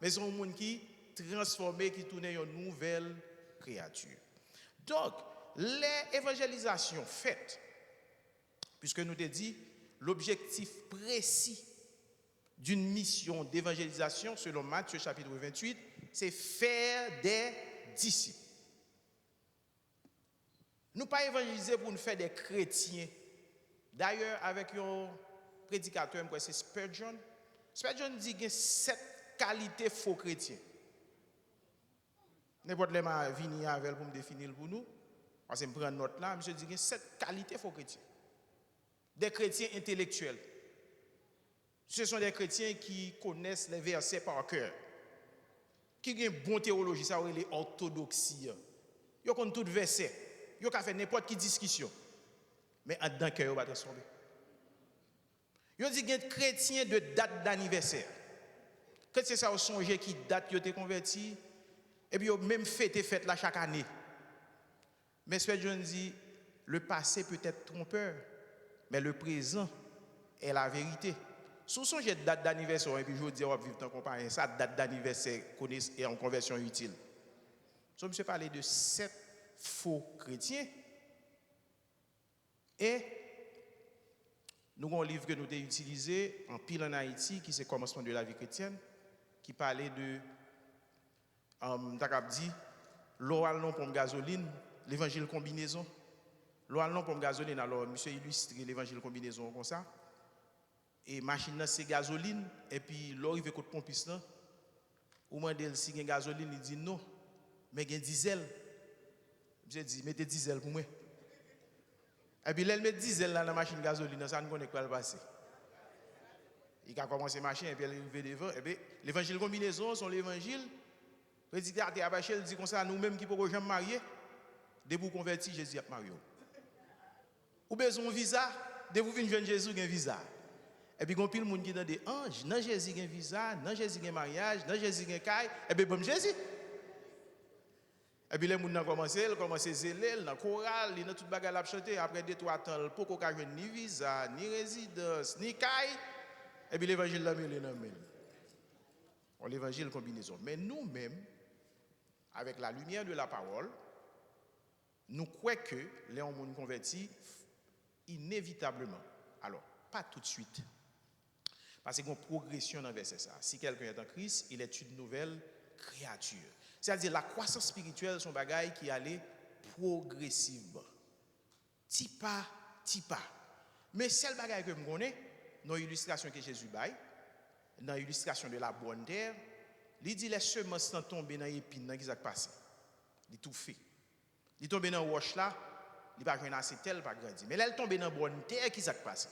Men se yon moun ki transfòme, ki tounen yon nouvèl kreyati. Donk, lè evanjelizasyon fèt, puiske nou te di, l'objectif précis d'une mission d'évangélisation, selon Matthieu chapitre vingt-huit, se faire des disciples. Nou pa evanjelize pou n fè de kretyen. Dayè, avèk yon predikatè, m kwè se Spurgeon, Spurgeon di gen sèt kalite fo kretyen. Nenpòt lè m a vini avè l pou m defini l pou nou, paske m pran nòt la, misye di gen sèt kalite fo kretyen. De kretyen entelektyèl. Ce sont des chrétiens qui connaissent les versets par cœur. Ki gen bon teyoloji, sa yo rele òtodoksi an. Yo konn tout vèsè. Yo ka fè nenpòt ki diskisyon. Men anndan kè yo pa transfòme. Yo di gen kretyen de dat danivèsè. Kretyen sa yo sonje ki dat yo te konvèti, epi yo menm fete fèt la chak ane. Men Spurgeon di, le passé peut être trompeur, mais le présent est la vérité. Si w sonje dat danivèsè w, epi jodi a w ap viv tankou yon payen, sa dat danivèsè kones-, e yon konvèsyon itil. So, misye pale de sèt fo kretyen. E nou gen yon liv ke nou te itilize anpil ann Ayiti, ki se Commencement de la vie chrétienne, ki pale de, um, m ta kab di, lè w al nan yon ponp gazolin, levanjil konbinezon. Lè w al nan yon ponp gazolin, alò, misye ilistre levanjil konbinezon an konsa. E machin nan se gazolin, epi lè w rive kot ponpis lan, ou mande l si gen gazolin, li di non, men gen dizèl. Misye di, mete dizèl pou mwen. Epi lè l met dizèl la nan machin gazolin nan, sa n konnen k pral pase. Li ka kòmanse mache, epi lè l rive devan, epi levanjil konbinezon, se yon levanjil, predikatè a preche, l di konsa, nou menm ki poko janm marye, depi w konvèti, Jezi ap marye w. Ou bezwen yon viza, depi w vin jwenn Jezi, w gen viza. Epi gen anpil moun ki tande, an, nan Jezi gen viza, nan Jezi gen maryaj, nan Jezi gen kay, ebyen ban m Jezi. Epi lè moun nan kòmanse, l kòmanse zele, l nan koral, li nan tout bagay l ap chante, apre de twa tan, l poko ka jwenn ni viza, ni rezidans, ni kay, epi levanjil lan mele nan men l. Yon levanjil konbinezon. Men nou menm, avec la lumière de la parole, nou kwè ke lè yon moun konvèti, inevitableman, alò, pa toutswit, paske gen yon pwogresyon nan vèsè sa a. Si quelqu'un est en Christ, il est une nouvelle créature. Sètadi, lakwasans espirityèl se yon bagay ki ale pwogresivman, ti pa ti pa. Men sèl bagay ke m konnen, nan ilistrasyon ke Jezi bay, nan ilistrasyon de la bonne terre, li di lè semans lan tonbe nan epin nan, ki sa k pase? Li toufe. Li tonbe nan wòch la, li pa jwenn ase tè, li pa grandi. Men lè l tonbe nan bòn tè, ki sa k pase?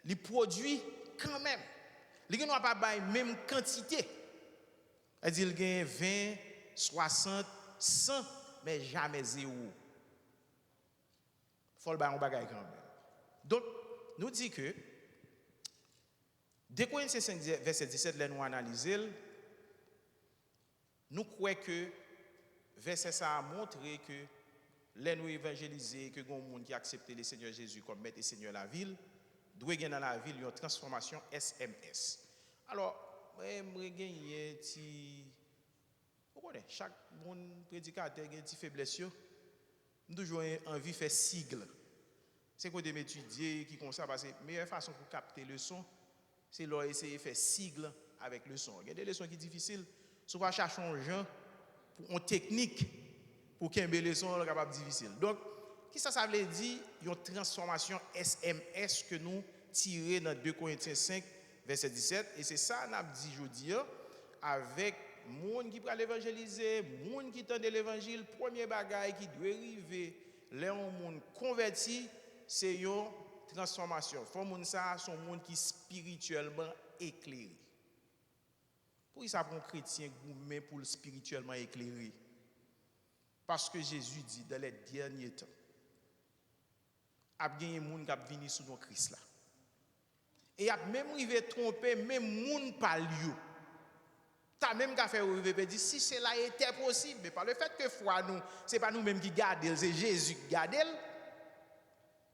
Li pwodui kanmenm. Li gendwa pa bay menm kantite. Sa di l gen ven, swasant, san, men jamè zewo. Fò l bay yon bagay kanmenm. Donk, nou di ke de Korentyen senk vèsè disèt, lè nou analize l, nou kwè ke vèsè sa a montre ke lè nou evanjelize, ke gen yon moun ki aksepte le Senyè Jezi kòm Mèt e Senyè lavi l, dwe gen nan lavi l yon transfòmasyon S M S. Alò, mwen, mwen genyen ti, ou konnen, chak moun predikatè gen ti feblès yo. M toujou anvi fè sig. Se kote m etidye ki konsa, paske meyè fason pou kapte leson, se lè w eseye fè sig avèk leson an. Gen de leson ki difisil, si w pa chache yon jan, pou, yon teknik pou kenbe leson an, l kapab difisil. Donk, kisa sa vle di, yon transfòmasyon S M S ke nou tire nan de Korentyen senk, vèsè disèt, e se sa n ap di jodi a, avèk moun ki pral evanjelize, moun ki tande levanjil, premye bagay ki dwe rive lè yon moun konvèti, se yon transfòmasyon. Fò moun sa a se yon moun ki espirityèlman eklere. Poukisa pou yon kretyen goumen pou l espirityèlman eklere? Paske Jezi di, dans les derniers temps, ap genyen moun k ap vini sou non Kris la. E y ap menm rive twonpe menm moun pa l yo. Ta menm ka fè yo rive pèdi, si cela était possible. Men pa lefètke fwa nou, se pa nou menm ki gade l, se Jezi ki gade l.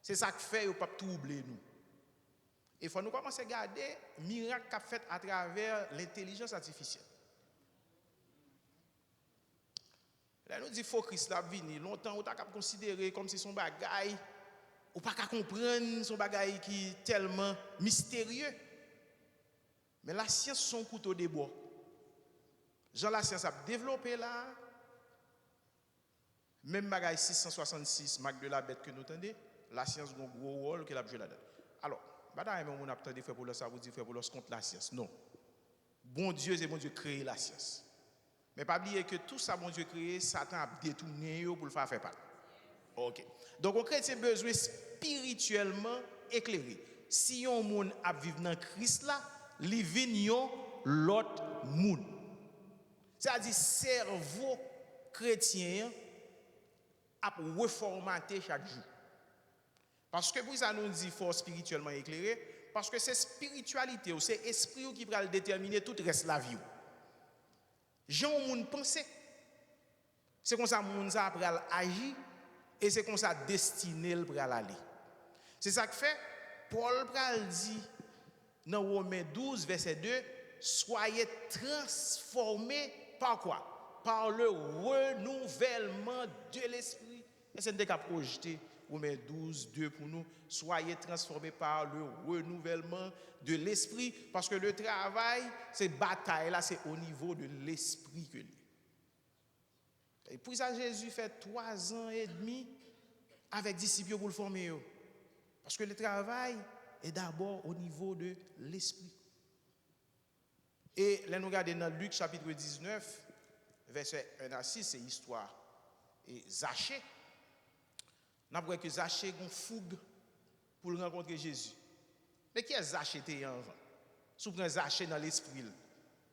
Se sa k fè yo p ap twouble nou. E fò nou kòmanse gade mirak k ap fèt atravè lentèlijans atifisyèl. Lè nou di fo Kris la ap vini, lontan ou ta kab konsidere kòmsi se yon bagay ou pa ka konprann, se yon bagay ki tèlman misterye. Men lasyans se yon kouto de bò. Jan lasyans ap devlope la a, menm bagay sis san swasannsis, mark de la bèt ke nou tande, lasyans gen yon gwo wòl ke l ap jwe ladan l. Alò, m pa ta renmen yon moun ap tande frè Polos sa pou di frè Polos kont lasyans. Non. Bondye, se Bondye kreye lasyans. Men pa bliye ke tou sa Bondye kreye, Satan ap detounen yo pou l fè afè pa l. Ok. Donk, yon kretyen bezwen espirityèlman eklere. Si yon moun ap viv nan Kris la, li vin yon lòt moun. Sètadi, sèvo kretyen an ap refòmate chak jou. Paske poukisa nou di fò w espirityèlman eklere? Paske se espirityalite w, se espri w ki pral detèmine tout rès lavi w. Jan yon moun panse, se konsa moun sa a pral aji, e se konsa destine l pral ale. Se sa k fè, Pòl pral di nan Women douz, vèsè de, soyez transformés par quoi? Par le renouvellement de l'esprit. Èske n te ka pwojte Women douz, de pou nou? Soyez transformés par le renouvellement de l'esprit, paske le travay, se batay la, se o nivo de lespri ke li ye. E poukisa Jezi fè twazan edmi avèk disip yo pou l fòme yo? Paske le travay est d'abord au niveau de l'esprit. E lè nou gade nan Lik chapit diznèf, vèsè en a sis, se istwa e Zache. N ap wè ke Zache gen yon foug pou l rankontre Jezi. Men kiyès Zache te ye anvan? Si w pran Zache nan lespri l,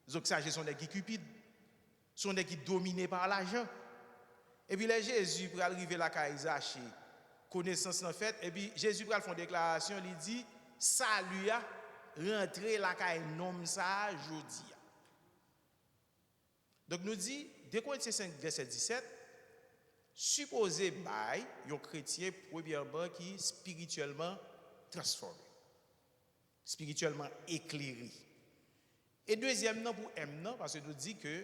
Zache se yon nèg ki cupide, se yon nèg ki domine pa lajan. Epi lè Jezi pral rive lakay Zache, konesans lan fèt, epi Jezi pral fè yon deklarasyon, li di, sali a rantre lakay nonm sa a jodi a. Donk nou di, de Korentyen senk, vèsè disèt, sipoze bay yon kretyen, premyèman, ki espirityèlman transfòme, espirityèlman eklere. E dezyèm nan, pou M nan, paske nou di ke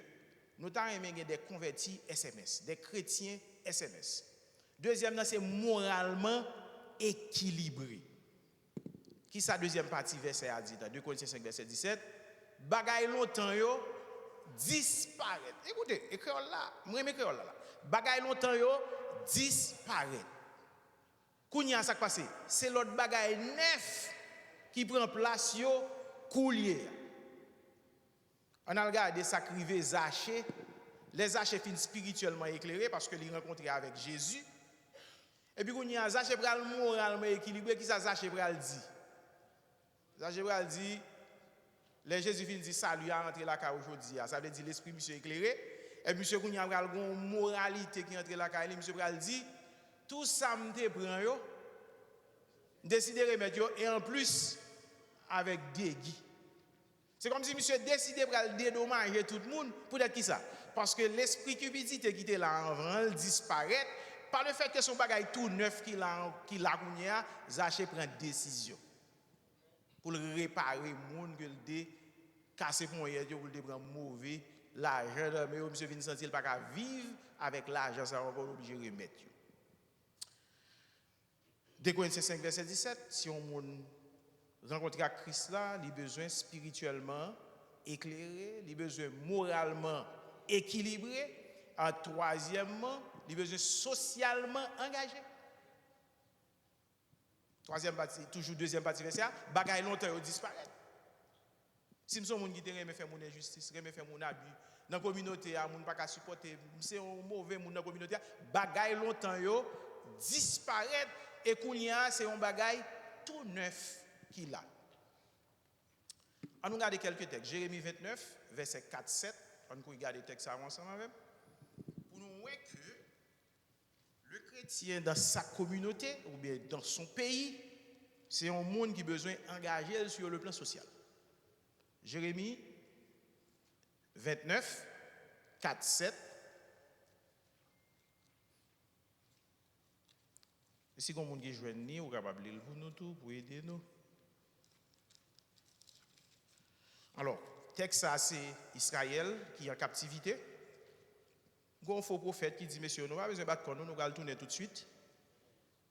nou ta renmen gen de konvèti S M S, de kretyen S M S. Dezyèm nan, se moralman ekilibre. Kisa dezyèm pati vèsè a di la? De Korentyen senk, vèsè disèt, bagay lontan yo disparèt. Ekoute, e kreyòl la, m renmen kreyòl la, la. Bagay lontan yo disparèt. Kounye a, sa k pase? Se lòt bagay nèf ki pran plas yo koulye a. Ann al gade sa k rive Zache, lè Zache fin espirityèlman eklere, paske li rankontre avèk Jezi. Epi kounye a, Zache pral moralman ekilibre, kisa Zache pral di? Zache pral di, lè Jezi fin di, sali a rantre lakay ou jodi a, sa vle di lespri misye eklere, epi misye kounye a pral gen yon moralite ki antre lakay li, misye pral di, tou sa m te pran yo, m deside remèt yo, e anplis, avèk degi. Se kòmsi misye deside pral dedomaje tout moun. Poutèt kisa? Paske lespri kipidite ki te la anvan an, l disparèt. Pa lefètke se yon bagay tou nèf ki la, ki la kounye a, Zache pran desizyon pou l repare moun ke l te kase ponyèt yo, pou l te pran move lajan nan men yo. Misye vin santi l pa ka viv avèk lajan sa yo ankò, l oblije remèt yo. De Korentyen senk vèsè disèt, si yon moun rankontre ak Kris la, li bezwen espirityèlman eklere, li bezwen moralman ekilibre, a, twazyèmman, li bezwen sosyalman angaje. Twazyèm pati, toujou dezyèm pati vèsè a, bagay lontan yo disparèt. Si m se yon moun ki te renmen fè moun enjistis, renmen fè moun abi nan kominote a, moun pa ka sipòte m, m se yon move moun nan kominote a, bagay lontan yo disparèt e kounye a se yon bagay tou nèf ki la. An nou gade kèlke tèks. Jeremi vennèf, vèsè kat, sèt. An nou kouri gade tèks sa yo ansanm avè m. Pou nou wè ke le chrétien dans sa communauté oubyen dans son pays, se yon moun ki bezwen angaje l sur le plan social. Jeremi vennèf, kat, sèt. E si gon moun ki jwenn li, ou kapab li l pou nou tou, pou ede nou. Alò, tèks sa se Izrayèl ki an kaptivite. Gon fo pwofèt ki di, "Mesye, nou pa bezwen bat kò nou, nou pral tounen toutswit."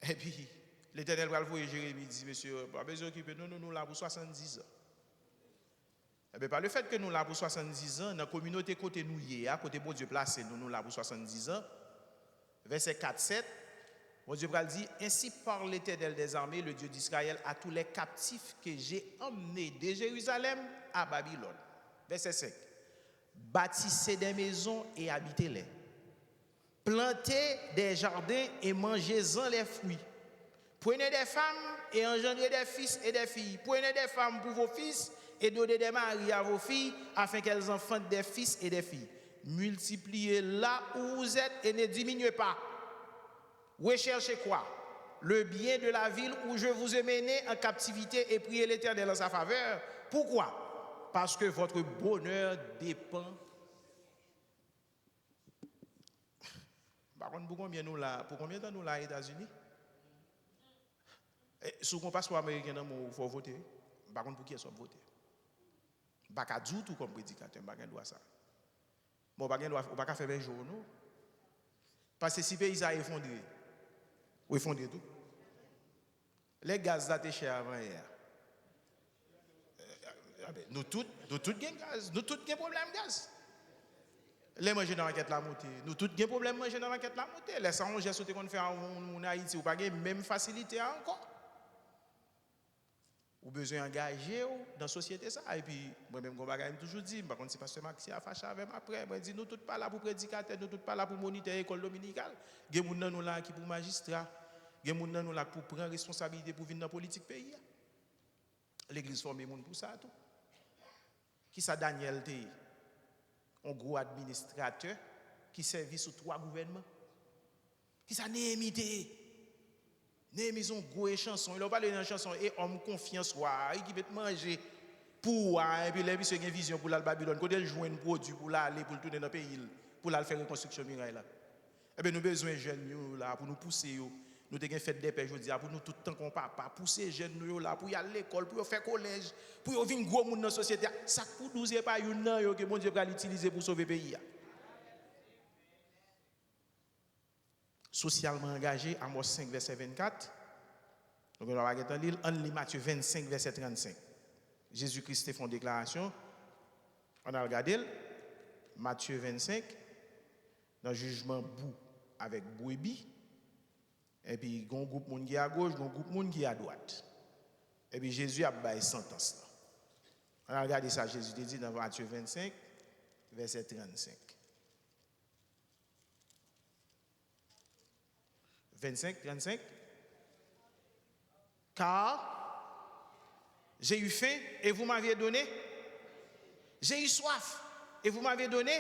Epi, Letènèl pral voye Jeremi di, "Mesye, pa bezwen okipe nou, nou, nou la pou swasanndizan." Ebyen, pa lefèt ke nou la pou swasanndizan, nan kominote kote nou ye a, kote Bondye plase nou, nou la pou swasanndizan, vèsè kat, sèt, Bondye pral di, "Ainsi parle l'Éternel des armées, le Dieu d'Israël, à tous les captifs que j'ai emmenés de Jérusalem à Babylone." Vèsè senk, "Bâtissez des maisons et habitez-les. Plantez des jardins et mangez-en les fruits. Prenez des femmes et engendrez des fils et des filles. Prenez des femmes pour vos fils et donnez des maris à vos filles, afin qu'elles enfantent des fils et des filles. Multipliez là où vous êtes et ne diminuez pas. Recherchez quoi? Le bien de la ville où je vous ai mené en captivité et priez l'Éternel en sa faveur. Pourquoi? Parce que votre bonheur dépend." M pa konn pou konbyen nou la, pou konbyen tan nou la Etazini. E, si w gen yon paspò ameriken nan men w, fò w vote, wi. M pa konn pou kiyès w ap vote. M pa ka di w tou kòm predikatè, m pa gen dwa sa. Bon, ou pa gen dwa, ou pa ka fèmen je w, non. Paske si peyi sa a efondre, ou efondre tou. Lè gaz la te chè avan yè a. Eh, eh, nou tout, nou tout gen gaz, nou tout gen pwoblèm gaz. Lè manje nan makèt la moute, nou tout gen pwoblèm manje nan makèt la moute. Lè sa yon jès ou te konn fè a yon moun Ayiti, ou pa gen menm fasilite a ankò. Ou bezwen angaje w nan sosyete sa. Epi, mwen menm, gon bagay m toujou di, m pa konn si pastè Maxi a fache avè m apre, mwen di, nou tout pa la pou predikatè, nou tout pa la pou monitè ekòl dominikal. Gen moun nan nou la ki pou majistra, gen moun nan nou la k pou pran responsabilite pou vin nan politik peyi a. Legliz fòme moun pou sa tou. Kisa Danyèl te ye? Yon gwo administratè ki sèvi sou twa gouvènman. Kisa Neyemi te ye? Neyemi se yon gwo echanson. Lè w pale nan chanson, e òm konfyans wa a, wi, ki met manje pou wa a, epi lè misye gen vizyon pou l al Babilòn, kote l jwenn pwodui pou l ale, pou l tounen nan peyi l, pou l al fè rekonstriksyon miray la? Ebyen, nou bezwen jèn yo la pou nou pouse yo. Nou te gen fèt dèpè jodi a, pou nou tout tankou yon papa, pouse jèn nou yo la pou y al lekòl, pou yo fè kolèj, pou yo vin gwo moun nan sosyete a. Sa k pou douz, e pa youn nan yo ke Bondye pral itilize pou sove peyi a. Sosyalman angaje, Amòs senk, vèsè vennkat. Nou gen dwa pa gentan li l, ann li Matye vennsenk, vèsè trannsenk. Jezi Kris te fè yon deklarasyon, ann al gade l, Matye vennsenk, nan jijman bou avèk brebi, epi gen yon gwoup moun ki agoch, gen yon gwoup moun ki adwat. Epi Jezi ap bay santans lan. Ann al gade sa Jezi te di nan Matye vennsenk, vèsè trannsenk. Vennsenk, trannsenk. Car j'ai eu faim et vous m'avez donné. J'ai eu soif et vous m'avez donné.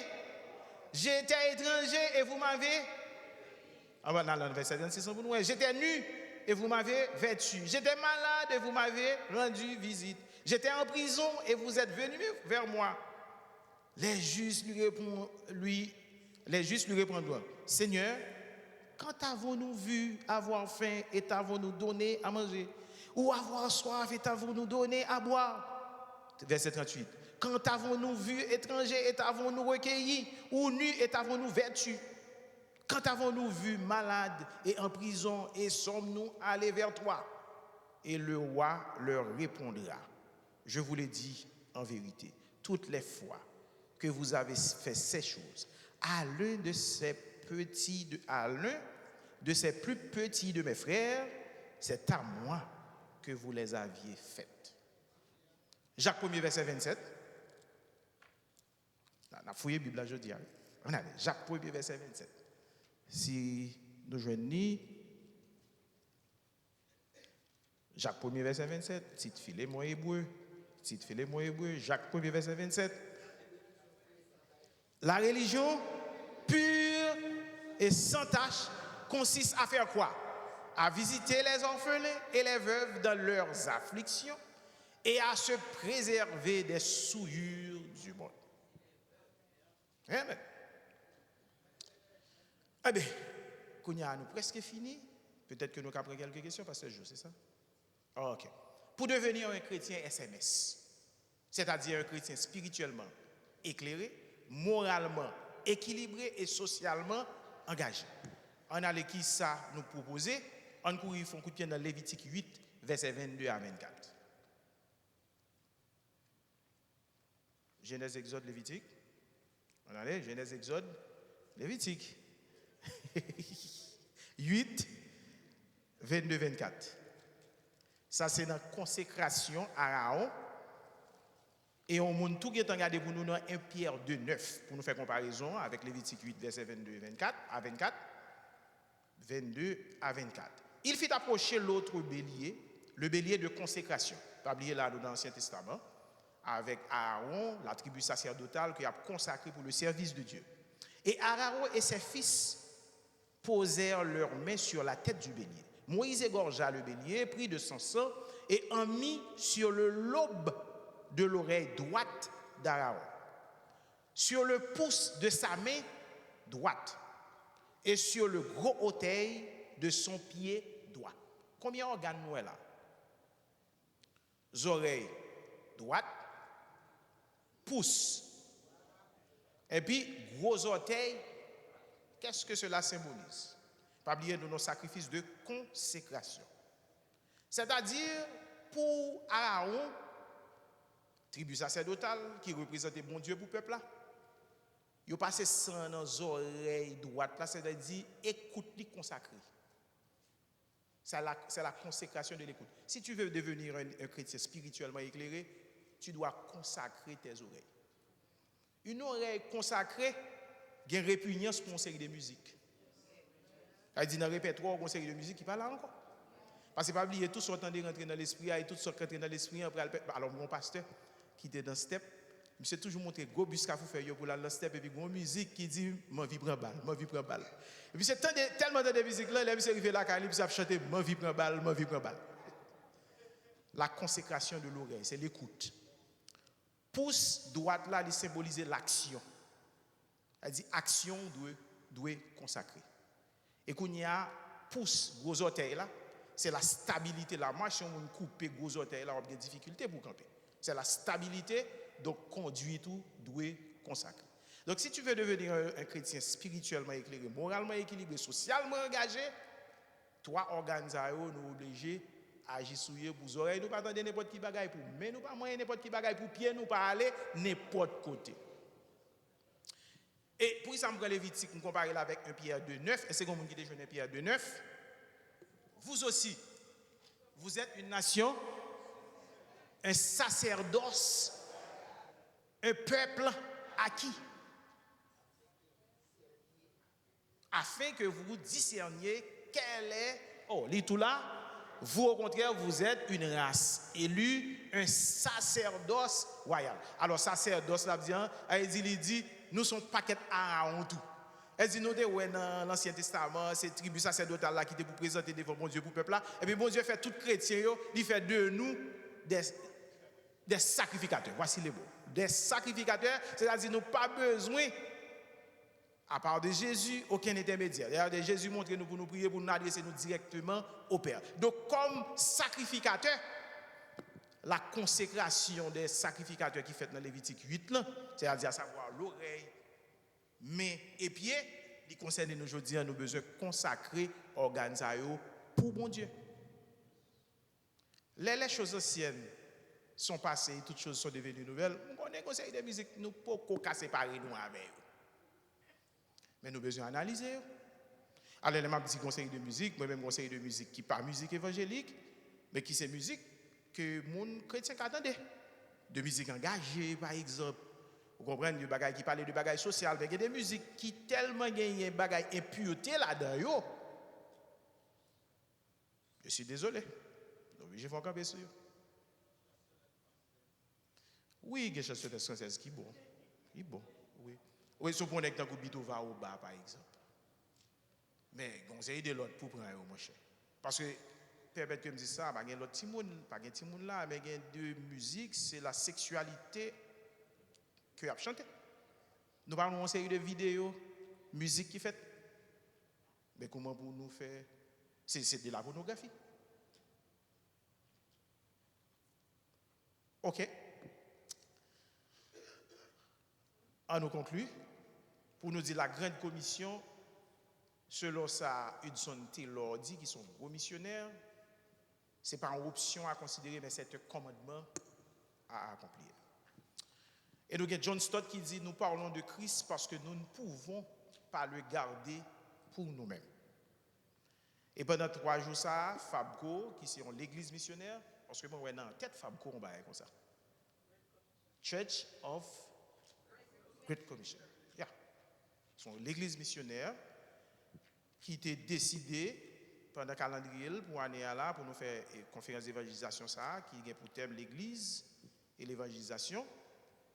J'étais étranger et vous m'avez. Ann al nan vèsè trannsis an pou nou wè. J'étais nu et vous m'avez vêtu. J'étais malade et vous m'avez rendu visite. J'étais en prison et vous êtes venus vers moi. Les justes lui répond-, lui, les justes lui répondront, Seigneur, quand t'avons-nous vu avoir faim et t'avons-nous donné à manger, ou avoir soif et t'avons-nous donné à boire? Vèsè tranntuit. Quand t'avons-nous vu étranger et t'avons-nous recueilli, ou nu et t'avons-nous vêtu? Quand t'avons-nous vu malade et en prison et sommes-nous allés vers toi? Et le roi leur répondra, je vous le dis en vérité, toutes les fois que vous avez fait ces choses à l'un de ces petits de, à l'un de ces plus petits de mes frères, c'est à moi que vous les aviez faites. Jak premye vèsè vennsèt. N a, n a fouye Bib la jodi a, wi. Ann ale. Jak premye vèsè vennsèt. Si nou jwenn li, Jak premye vèsè vennsèt, tit Filemon Ebre, tit Filemon Ebre, Jak premye vèsè vennsèt. La religion pure et sans tache consiste à faire quoi? À visiter les orphelins et les veuves dans leurs afflictions et à se préserver des souillures du monde. Amen. Ebyen, kounye a nou prèske fini. Petèt ke nou ka pran kèlke kesyon, Pastè Jo, se sa? Ok. Pour devenir un chrétien S M S, c'est-à-dire un chrétien spirituellement éclairé, moralement équilibré et socialement engagé. Ann ale ki sa nou pwopoze. Ann kouri fè yon kout pye nan Levitik uit, vèsè vennde a vennkat. Jenèz, Egzòd, Levitik. Ann ale, Jenèz, Egzòd, Levitik. Uit, vennde, vennkat. Sa se nan konsekrasyon Arawon. E yon moun tou gentan gade pou nou nan en Pyè de nèf, pou nou fè konparezon avèk Levitik uit, vèsè vennde, vennkat a vennkat. Vennde a vennkat. Il fit approcher l'autre bélier, le bélier de consécration. Pa bliye la, nou nan Ansyen Testaman, avèk Aaron, la tribu sacerdotale que y ap konsakre pour le service de Dieu. Et Aaron et ses fils posèrent leurs mains sur la tête du bélier. Moïse égorgea le bélier, prit de son sang et en mit sur le lobe de l'oreille droite d'Aaron, sur le pouce de sa main droite et sur le gros orteil de son pied droit. Konbyen ògàn nou wè la? Zòrèy dwat, pous, epi gwo zòtèy. Qu'est-ce que cela symbolise? Pa bliye, nou nan sakrifis de konsekrasyon. Sètadi, pou Arawon, tribi sasèdotal ki reprezante Bondye pou pèp la, yo pase san nan zòrèy dwat la, sètadi ekout li konsakre. C'est la, c'est la consécration de l'écoute. Si tu veux devenir un, un chrétien spirituellement éclairé, tu dois consacrer tes oreilles. Yon orèy konsakre gen repinyans pou yon seri de mizik. Sa vle di nan repètwa w gen yon seri de mizik ki pa la ankò. Paske pa bliye, tout sa w tande rantre nan lespri a, e tout sa k rantre nan lespri an pral pè-, alò, mwen yon pastè ki te nan stèp, misye toujou montre gwo bis Kafou Fèy yo pou l al nan stèp, epi gen yon mizik ki di, "M anvi pran bal, m anvi pran bal." Epi misye tande, tèlman tande mizik lan, lè misye rive lakay li, misye ap chante, "M anvi pran bal, m anvi pran bal." La consécration de l'oreille, c'est l'écoute. Pous dwat la, li senbolize laksyon. Sa di aksyon w dwe, dwe konsakre. E kounye a, pous gwo zòtèy la, se la stabilité la. Mwen, si yon moun koupe gwo zòtèy la, w ap gen difikilte pou w kanpe. C'est la stabilité, donk kondwit ou dwe konsakre. Donc, si tu veux devenir un, un chrétien spirituellement éclairé, moralement équilibré, socialement engagé, twa ògàn sa yo, nou oblije aji sou yo pou zòrèy nou pa tande nenpòt ki bagay, pou men nou pa manyen nenpòt ki bagay, pou pye nou pa ale nenpòt kote. E poukisa m pran Levitik, m konpare l avèk en Pyè de nèf, èske gen moun ki te jwenn en Pyè de nèf? Vous aussi, vous êtes une nation, un sacerdoce, un peuple acquis, afin que vous discerniez quel est, oh, li tou la, vous, au contraire, vous êtes une race élue, un sacerdoce royal. Alò, sasèdòs la ap di an, sa vle di, li di, nou se yon pakèt Arawon tou. Sa vle di, nou te wè nan Ansyen Testaman, se tribi sasèdotal la ki te pou prezante devan Bondye pou pèp la. Epi Bondye fè tout kretyen yo, li fè de nou des, des sacrificateurs. Voici le mot. Des sacrificateurs, sètadi nou pa bezwen à part de Jésus, aucun intermédiaire. Dayè, Jezi montre nou pou nou priye, pou nou adrese nou dirèkteman o Pè. Donk, kòm sakrifikatè, la konsekrasyon dè sakrifikatè ki fèt nan Levitik uit lan, sètadi, asavwa, lorèy, men e pye, ki konsène nou jodi a, nou bezwen konsakre ògàn sa yo pou Bondye. Lè les choses anciennes sont passées et toutes choses sont devenues nouvelles, m konnen gon seri de mizik nou poko ka separe nou avè yo. Men nou bezwen analize yo. Alò, lè m ap di gon seri de mizik, mwen menm gon seri de mizik ki pa mizik evanjelik, men ki se mizik ke moun kretyen ka tande. De mizik angaje, pa egzanp. Ou konprann, de bagay ki pale de bagay sosyal, men gen de mizik ki tèlman genyen bagay enpirte ladan yo. Je suis désolé. Nou oblije fè yon kanpe sou yo. Wi, gen chanson fransèz ki bon. Ki bon, wi. Wi, si w pran yon nèg tankou Beethoven Oba, pa egzanp. Men, gen yon seri de lòt pou pran yo, monchè. Paske, pèmèt ke m di sa, pa gen lòt timoun, pa gen timoun la, men gen de mizik, se la seksyalite ke y ap chante. Nou pa wè yon seri de videyo, mizik ki fèt. Men kòman pou nou fè, se, se de la pònografi. Ok. An nou konkli, pou nou di la Grande Commission, selon sa Hudson Taylor di, ki se yon gwo misyonè, se pa yon opsyon a konsidere, men c'est un commandement à accomplir. E nou gen John Stott ki di, nous parlons de Christ parce que nous ne pouvons pas le garder pour nous-mêmes. E pandan twa jou sa a, Fabco, ki se yon legliz misyonè, paske mwen wè nan tèt Fabco yon bagay konsa. Church of Great Commission. Ya. Se yon legliz misyonè ki te deside, pandan kalandriye l pou ane a la, pou nou fè, e, konferans devanjelizasyon sa a, ki gen pou tèm legliz e levanjelizasyon.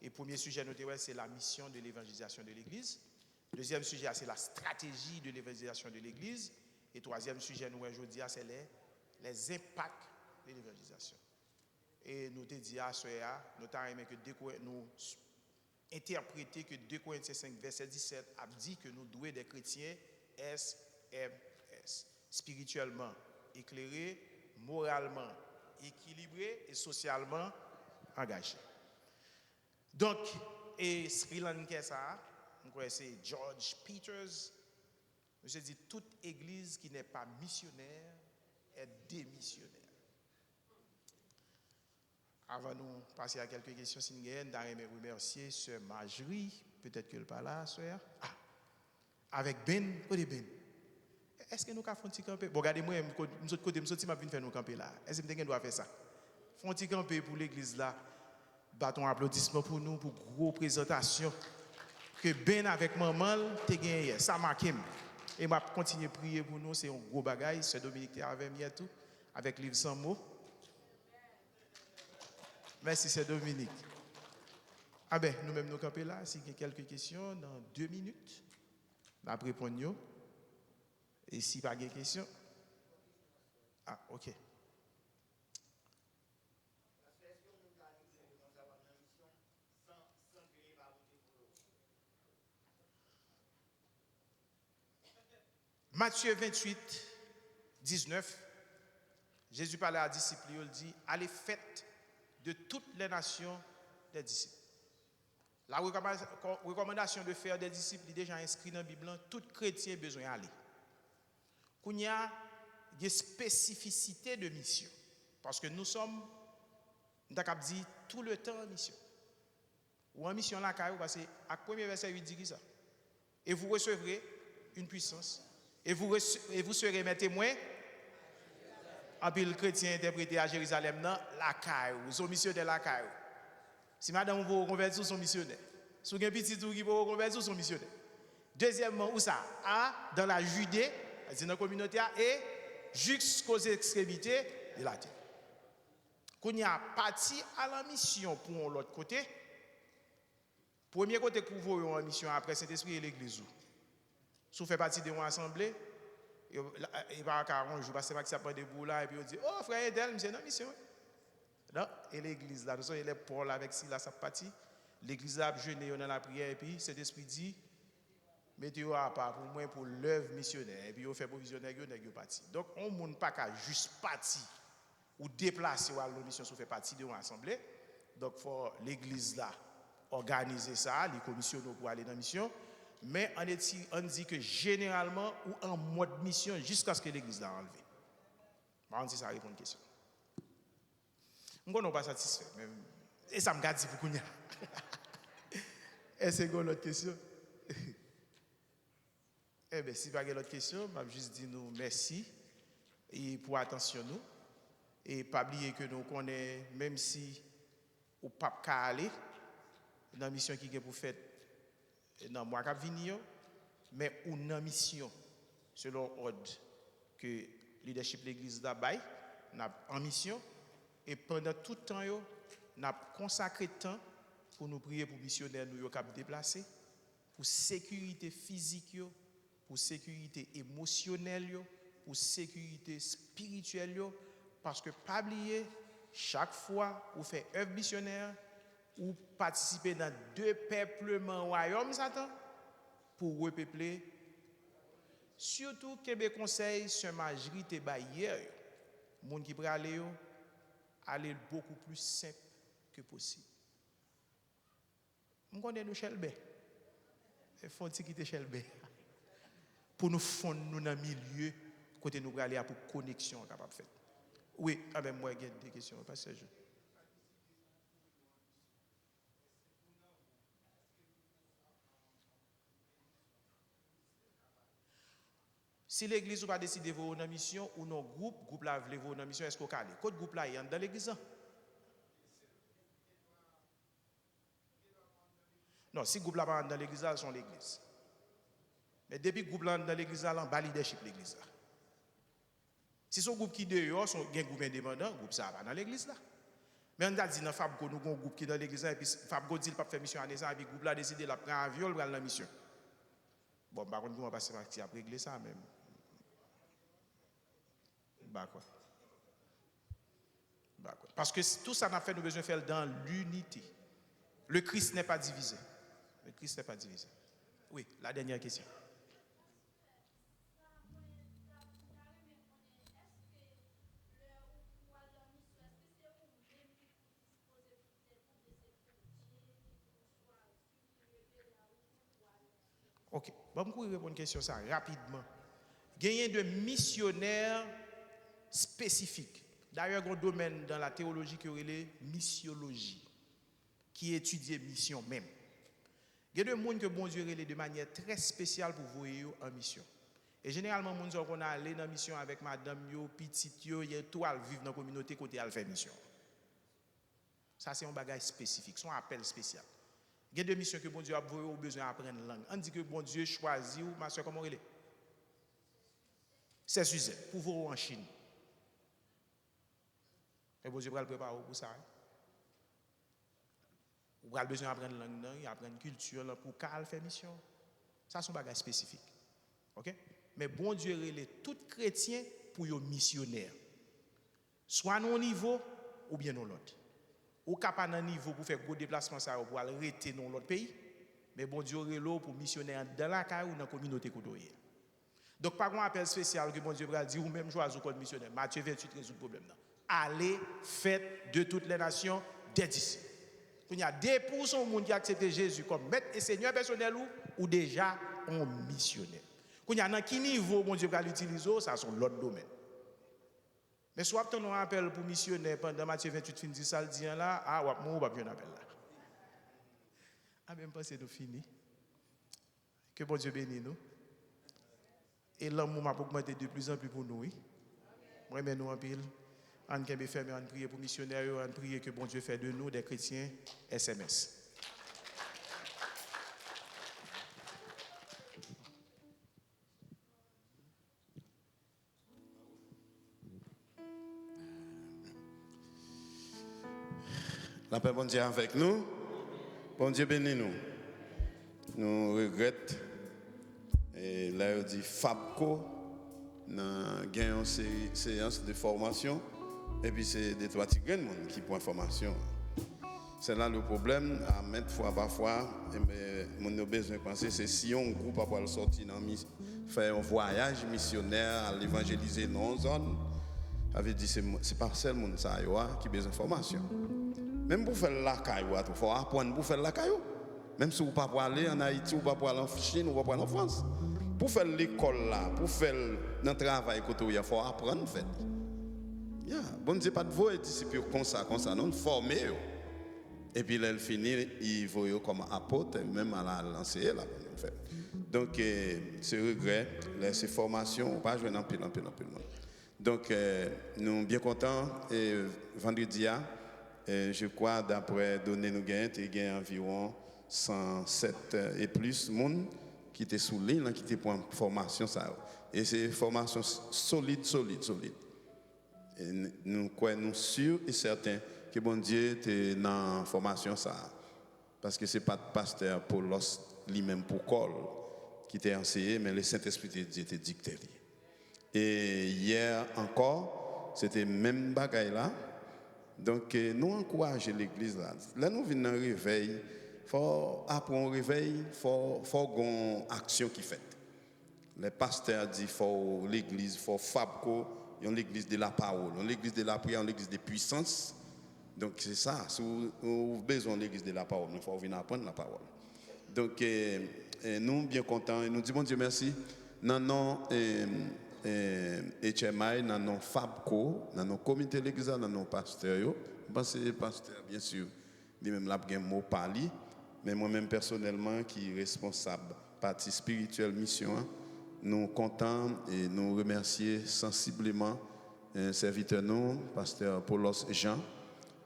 E premye sijè nou te wè, se la mission de l'évangélisation de l'église. Dezyèm sijè a, se la stratégie de l'évangélisation de l'église. E twazyèm sijè nou wè jodi a, se les, les impacts de l'évangélisation. E nou te di aswè a, nou ta renmen ke de Korent, nou s-, entèprete ke de Korentyen senk vèsè disèt ap di ke nou dwe de kretyen S M S, spirityèlman eklere, moralman ekilibre e sosyalman angaje. Donk, e Sri Lankè sa a, m kwè se George Peters, misye di, toute église qui n'est pas missionnaire est démissionnaire. Avan nou pase a kèlke kesyon, si n genyen, n ta renmen remèsye sè Marjorie, petèt ke l pa la, sè a. Ah, avèk Ben, kote Ben? Èske nou ka fè yon ti kanpe? Bon, gade mwen, m ko-, m sot kote m soti, m ap vin fè nou kanpe la. Èske m te gen dwa fè sa? Fè yon ti kanpe pou legliz la. Bat yon aplodisman pou nou, pou gwo prezantasyon ke Ben avèk manman l te genyen yè. Sa make m. E m ap kontinye priye pou nou, se yon gwo bagay. Sè Dominique te avè m yè tou, avèk liv San Mo. Mèsi, sè Dominique. A ben, nou menm nou kanpe la. Si gen kèlke kesyon, nan de minit, n ap reponn yo. E si pa gen kesyon, ah, ok. Matye venntuit, diznèf, Jezi pale a disip li yo, l di, allez, faites de toutes les nations des disciples. La rekòma-, ko-, rekòmandasyon de faire des disciples, li deja enskri nan Bib lan, tout kretyen bezwen ale. Kounye a, gen spesifisite de misyon. Paske nou sòm, m ta kab di, tout le temps an misyon. Ou an misyon lakay ou, paske ak premye vèsè uit di kisa? Et vous recevrez une puissance. Et vous rece-, et vous serez mes témoins. Anpil kretyen entèprete a Jerizalèm nan lakay ou. Se yon misyonè lakay ou. Si madanm ou poko konvèti, ou se yon misyonè. Si w gen pitit ou ki poko konvèti, ou se yon misyonè. Dezyèmman, ou sa a, dans la Judée, sa di nan kominote a, et jusqu'aux extrémités de la terre. Kounye a, pati al an misyon pou yon lòt kote. Premye kote k pou voye w an misyon apre Sentespri e legliz ou. Si w fè pati de yon asanble, yo, la, e pa ka yon jou, pastè Maxi ap mande pou w la, epi yo di, "O, frè entèl, misye nan misyon, wi." Non, e legliz la, nou sonje lè Pòl avèk Silas ap pati, legliz la ap jene yo nan lapriyè, epi Sentespri di, "Mete yo apa pou mwen, pou lèv misyonè." Epi yo fè pwovizyon nèg yo, nèg yo pati. Donk, yon moun pa ka jis pati, ou deplase w al nan misyon si w fè pati de yon asanble. Donk, fò legliz la òganize sa, li komisyone w pou ale nan misyon. Men ann eti, ann di ke jeneralman, ou an mòd misyon jiskaske legliz la anlve. Mwen, ann di sa reponn kesyon. M konnen w pa satisfè, men e sa m ka di pou kounye a. Èske gen lòt kesyon? Enben, si pa gen lòt kesyon, m ap jis di nou mèsi e pou atansyon nou. E pa bliye ke nou konnen, menm si ou p ap ka ale nan misyon ki gen pou fèt nan mwa k ap vini yo, men ou nan misyon, selon òd ke lidèchip legliz la bay, n ap an misyon, e pandan tout tan yo, n ap konsakre tan pou nou priye pou misyonè nou yo k ap deplase, pou sekirite fizik yo, pou sekirite emosyonèl yo, pou sekirite espirityèl yo, paske pa bliye, chak fwa ou fè èv misyonè, ou patisipe nan depèpleman wayòm Satan pou repeple. Sitou kenbe konsèy sè Majri te bay yè yo. Moun ki prale yo, ale bokou pli senp ke posib. M konnen nou chèlbè. Fè yon ti kite chèlbè. Pou nou fonn nou nan milye kote nou prale a pou koneksyon an kapab fèt. Wi, anben, m wè gen de kesyon, pastè Jean. Si legliz ou pa deside voye w nan misyon, ou nan gwoup, gwoup la vle voye w nan misyon, èske w ka ale? Kot gwoup la ye? Anndan legliz lan? Non, si gwoup la pa anndan legliz la, l se yon legliz. Men depi gwoup la anndan legliz la, l anba lidèchip legliz la. Si se yon gwoup ki deyò, se yon, gen gwoup endepandan, gwoup sa a pa nan legliz la. Men ann ta di nan Fabco, nou gen yon gwoup ki nan legliz la, epi Fabco di l p ap fè misyon ane sa a, epi gwoup la deside l ap pran avyon, l pral nan misyon. Bon, m pa konn kòman pastè Maxi ap regle sa, men m pa kwè. M pa kwè. Paske s-, tout sa n ap fè, nou bezwen fè l dans l'unité. Le Christ n'est pas divisé. Le Christ n'est pas divisé. Wi, la dènyè kesyon. Ok, ban m kouri reponn kesyon sa a rapidman. Genyen de misyonè espesifik. Dayè, gen yon domèn dans la théologie ke yo rele misyoloji, ki etidye misyon menm. Gen de moun ke Bondye rele de manyè trè espesyal pou voye yo an misyon. E jeneralman, moun sa yo konn ale nan misyon avèk madanm yo, pitit yo, yo tou al viv nan kominote kote y al fè misyon. Sa se yon bagay espesifik, se yon apèl espesyal. Gen de misyon ke Bondye ap voye w, ou bezwen aprann lang. Ann di ke Bondye chwazi w, ma sè, kòman w rele? Sè Suzette, pou voye w an Chin. E Bondye pral prepare w pou sa, wi. Ou pral bezwen aprann lang nan, wi, aprann kilti lan pou w ka al fè misyon. Sa se yon bagay espesifik. Ok? Men Bondye rele tout kretyen pou yo misyonè. Swa nan yon nivo oubyen nan yon lòt. Ou ka pa nan nivo pou fè gwo deplasman sa yo pou al rete nan yon lòt peyi, men Bondye rele w pou misyonè anndan lakay ou, nan kominote kote w ye a. Donk, pa gen yon apèl espesyal ke Bondye pral di ou menm chwazi w kòm misyonè. Matye venntuit rezoud pwoblèm nan. Allez, faites de toutes les nations des disciples. Kounye a, depi w se yon moun ki aksepte Jezi kòm Mèt e Senyè pèsonèl ou, ou deja yon misyonè. Kounye a, nan ki nivo Bondye pral itilize w, sa se yon lòt domèn. Men si w ap tann yon apèl pou misyonè pandan Matye venntuit fin di sa l di an la, a, w ap mouri, w p ap jwenn apèl la. A, men m panse nou fini. Ke Bondye beni nou. E lanmou m ap ogmante de pli zan pli pou nou, wi. Mwen renmen nou anpil. Ann kenbe fèmen, ann priye pou misyonè yo, ann priye ke Bondye fè de nou des chrétiens S M S. Lapè Bondye avèk nou. Bondye beni nou. Nou regrèt, e, lè yo di Fabco nan gen yon seri seyans de fòmasyon, epi se de twa ti grenn moun ki pran fòmasyon an. Se la le pwoblèm, a, mèt fwa pafwa, e, moun yo bezwen panse se si yon gwoup ap pral sòti nan mi-, fè yon vwayaj misyonè, al evanjelize nan yon zòn, sa vle di se, se pa sèl moun sa yo a ki bezwen fòmasyon. Menm pou fè l lakay ou a tou, fò w aprann pou fè l lakay ou. Menm si w pa pwale ann Ayiti, w pa pwale an Chin, w pa pwale an Frans. Pou w fè l lekòl la, pou w fè l nan travay kote w ye a, fò w aprann fè l. Ya, Bondye pa t voye disip yo konsa, konsa, non, l fòme yo. Epi lè l fini, li voye yo kòm apot, menm al, al anseye la, pou nou fè. Donk, eh, se regrè, lè se fòmasyon, ou pa jwenn anpil, anpil, anpil moun. Donk, eh, nou byen kontan, eh, vandredi a, eh, je crois, daprè done nou genyen, te gen anviwon san sèt, eh, e plis moun ki te sou liy lan, ki te pran fòmasyon sa yo. E se fòmasyon s-, solid, solid, solid. E n-, nou kwè, nou si e sèten ke Bondye te nan fòmasyon sa a. Paske se pa t pastè Polos li menm pou kò l ki te anseye, men Lesentespri de Dye te dikte li. E yè ankò, se te menm bagay la. Donk, eh, nou ankouraje legliz la. Lè nou vin nan revèy, fò apre yon revèy, fò, fò gon aksyon ki fèt. Lè pastè a di fò legliz, fò Fabco, yon legliz de la pawòl, yon legliz de la priyè, yon legliz de pwisans. Donk, se sa, si w, ou bezwen yon legliz de la pawòl, men fò w vin aprann la pawòl. Donk, eh, eh, nou byen kontan e nou di Bondye mèsi. Nan non, eh, eh, H M I, nan non Fabco, nan non komite legliz la, nan non pastè yo, m panse pastè, byen si, li menm l ap gen mo pa li, men mwen menm pèsonèlman ki responsab pati espirityèl misyon an, nou kontan e nou remèsye sansibleman, eh, sèvitè nou, pastè Polos Jean,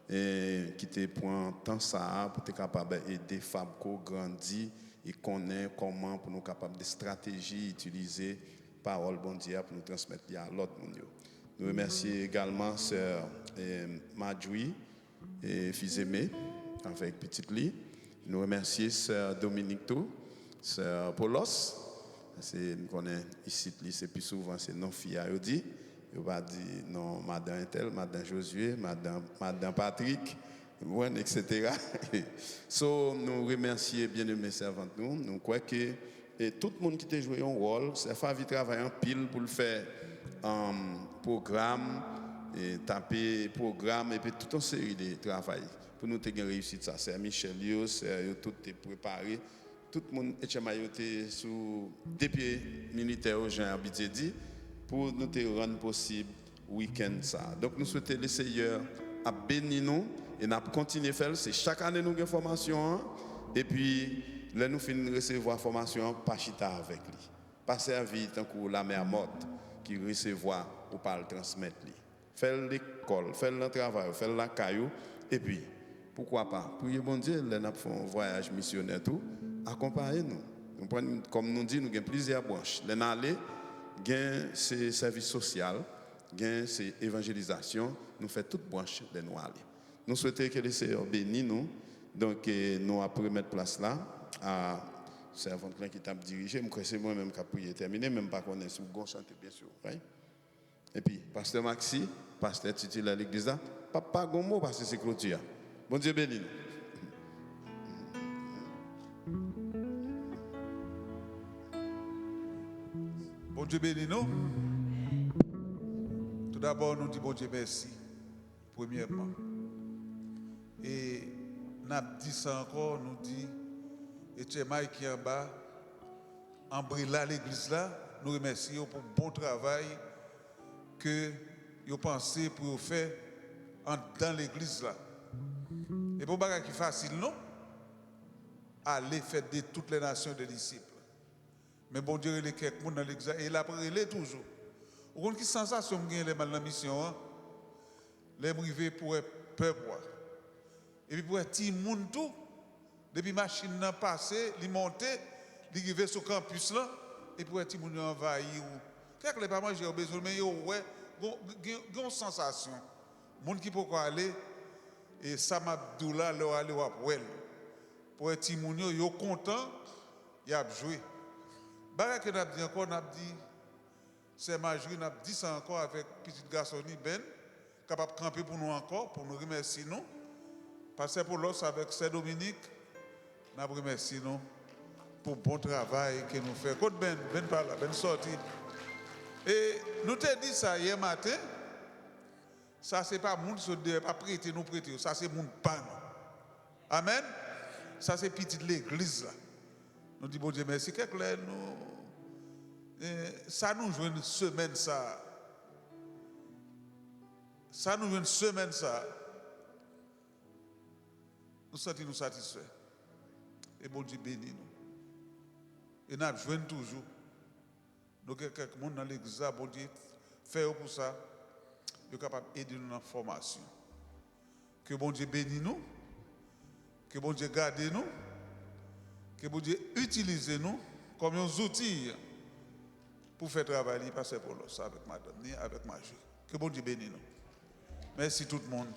eh, ki te pran tan sa a pou te kapab ede Fabco grandi e konnen kòman pou nou kapab de estrateji itilize pawòl Bondye a pou nou transmèt li a lòt moun yo. Nou remèsye egalman sè, eh, Madjwi, e Fizeme avèk pitit li. Nou remèsye sè Dominik tou, sè Polos. Se, m konnen isit li, se pi souvan se non fi a yo di. Yo pa di non madan entèl, madan Jozye, madan, madan Patrik, ou konprann, etsetera. So, nou remèsye byeneme sèvant nou. Nou kwè ke e tout moun ki te jwe yon wòl. Sè Favi travay anpil pou l fè, um, pwogram, e tape pwogram, epi tout yon seri de travay pou nou te gen reyisit sa. Sè Michel yo, sè yo tout te prepare. Tout moun H M I yo te sou de pye militè yo, jan abitye di, pou nou te rann posib wikenn sa a. Donk, nou swete Leseyè ap beni nou e n ap kontinye fè l. Se chak ane nou gen fòmasyon an. Epi, lè nou fin resevwa fòmasyon an, pa chita avèk li. Pa sèvi tankou lame a mòt ki resevwa ou pa al transmèt li. Fè l lekòl, fè l nan travay ou, fè l lakay ou. Epi, poukwa pa, priye Bondye lè n ap fè yon vwayaj misyonè tou, akonpaye nou. Nou pran, kòm nou di, nou gen plizyè branch. Lè n ale, gen se sèvis sosyal, gen se evanjelizasyon, nou fè tout branch lè nou ale. Nou swete ke Leseyè beni nou. Donk, eh, nou ap remèt plas la a sèvant lan ki t ap dirije. M kwè se mwen menm k ap priye tèmine, men m pa konnen si w gon chante, byen si, right? Epi, pastè Maxi, pastè titilè legliz la, p ap pa gon mo paske se kloti a. Bondye beni nou. Bondye beni nou. Toudabò, nou di Bondye mèsi, premyèman. E n ap di sa ankò, nou di H M I ki anba anbrela legliz la, nou remèsye yo pou bon travay ke yo panse pou yo fè anndan legliz la. E pa yon bagay ki fasil, non. Aller faire de toutes les nations des disciples. Men Bondye rele kèk moun nan legliz la, e l ap rele toujou. Ou konn ki sansasyon m genyen lè m al nan misyon an? Lè m rive pou wè pèp ou a. Epi pou wè timoun tou, depi machin nan pase, li monte, li rive sou kanpis lan, epi wè timoun yo anvayi ou. Kèk lè pa manje yo bezwen, men yo wè, gon, gen, gen yon sansasyon. Moun ki poko ale, e sa m ap di w la, lè w ale, w ap wè l. Pou wè timoun yo, yo kontan, y ap jwe. Bagay ke n ap di ankò, n ap di, Sè Majri, n ap di sa ankò avèk pitit gason li, Ben, k ap ap kanpe pou nou ankò, pou nou remèsye nou. Pastè Polos avèk sè Dominik, n ap remèsye nou pou bon travay ke nou fè. Kot Ben? Ben pa la, Ben sòti. E nou te di sa yè maten, sa se pa moun ki sot deyò, pa prete nou prete yo, sa se moun pa nou. Amèn. Sa se pitit legliz la. Nou di Bondye mèsi. Kèk lè nou, eh, sa nou jwenn semèn sa a, sa nou jwenn semèn sa a, nou santi nou satisfè. E Bondye beni nou. E n ap jwenn toujou. Nou gen kèk moun nan legliz la, Bondye fè yo pou sa, yo kapab ede nou nan fòmasyon. Ke Bondye beni nou, ke Bondye gade nou, ke Bondye itilize nou kòm yon zouti pou fè travay li, pastè Polos avèk madanm ni, avèk Maji. Ke Bondye beni nou. Mèsi tout moun.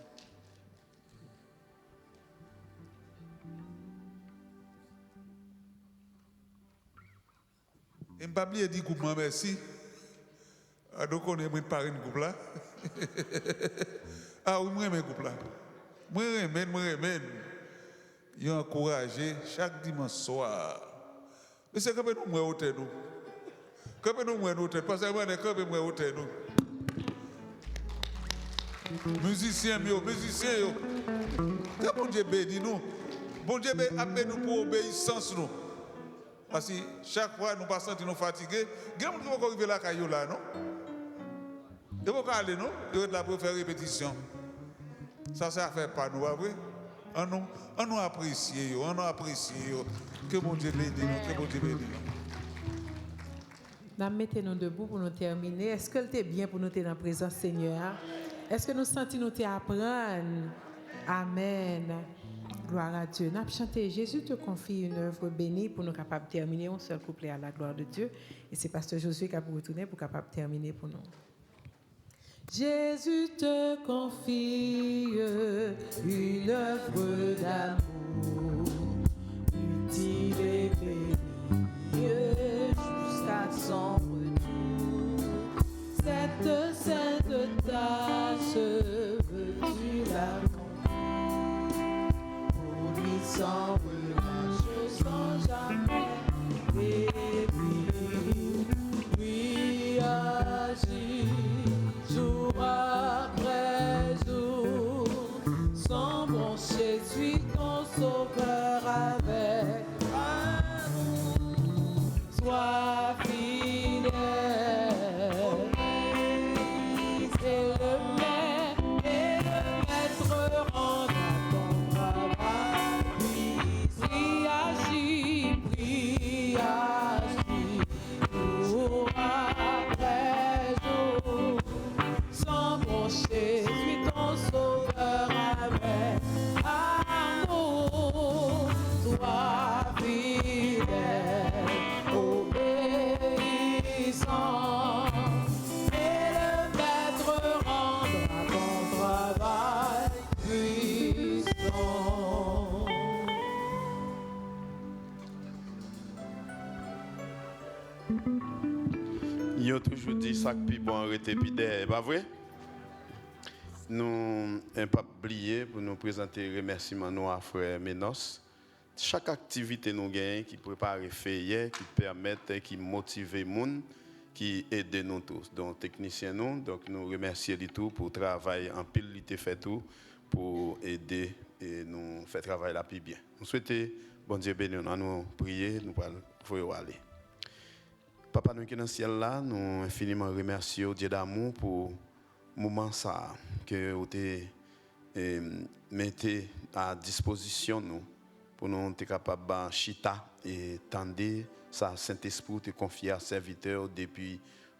E m pa bliye di gwoup mwen mèsi. A, nou konnen mwen parenn gwoup la. A wi, mwen renmen gwoup la. Mwen renmen l, mwen renmen l. Yo ankouraje chak dimanch swa. Mesye, kanpe nou, m wè wotè nou. Kanpe nou, m wè nou wotè. Pastè René, kanpe, m wè wotè nou. Mizisyen m yo, mizisyen yo. Ke Bondye beni nou. Bondye be- ap beni nou pou obeyisans nou. Paske chak fwa nou pa santi nou fatige, gen moun ki poko rive lakay yo la, non? Yo poko ale, non? Yo ret la pou yo fè repetisyon. Sa se afè pa nou, pa vre? An nou, an nou apresye yo, an nou apresye yo. Ke Bondye beni nou, ke Bondye beni nou. N ap mete nou debou pou nou tèmine. Èske l te byen pou nou te nan prezans Senyè a? Èske nou santi nou te aprann? Amèn. Gloire à Dieu. N ap chante Jésus te confie une œuvre bénie pou nou kapab tèmine yon sèl kouplè à la gloire de Dieu. E se pastè Josué k ap retounen pou kapab tèmine pou nou. Jésus te confie une œuvre d'amour, utile et bénie jusqu'à son retour. Cette sainte tâche, veux-tu la pour lui sans relâche, sans jamais faiblir. Lui agis jour après jour, sans broncher, suis ton sauveur avec amour. Sois fidèle, et le maître, et le maître rendra ton travail. Puis, puis agis, puis agis, jour après jour. Sans broncher, suis ton sauveur avec amour. Sois fidèle, obéissant, et le maître rendra ton travail puissant. Yo toujou di sa k pi bon an rete pi dèyè, pa vre? Nou, eh, p ap bliye pou nou prezante remèsiman nou a frè Menos. Chak aktivite nou genyen ki prepare feyè, ki pèmèt, ki motive moun, ki ede nou tou. Donk, teknisyen nou, donk, nou remèsye li tou pou travay anpil li te fè tou pou ede, e, nou fè travay la pi byen. Nou swete Bondye beni nou. Ann nou priye, nou pral voye w ale. Papa nou ki nan syèl la, nou enfiniman remèsye w, Dye damou, pou moman sa a ke w te, e, mete a dispozisyon nou pou nou te kapab, a, chita e tande sa Sentespri w te konfye a sèvitè w depi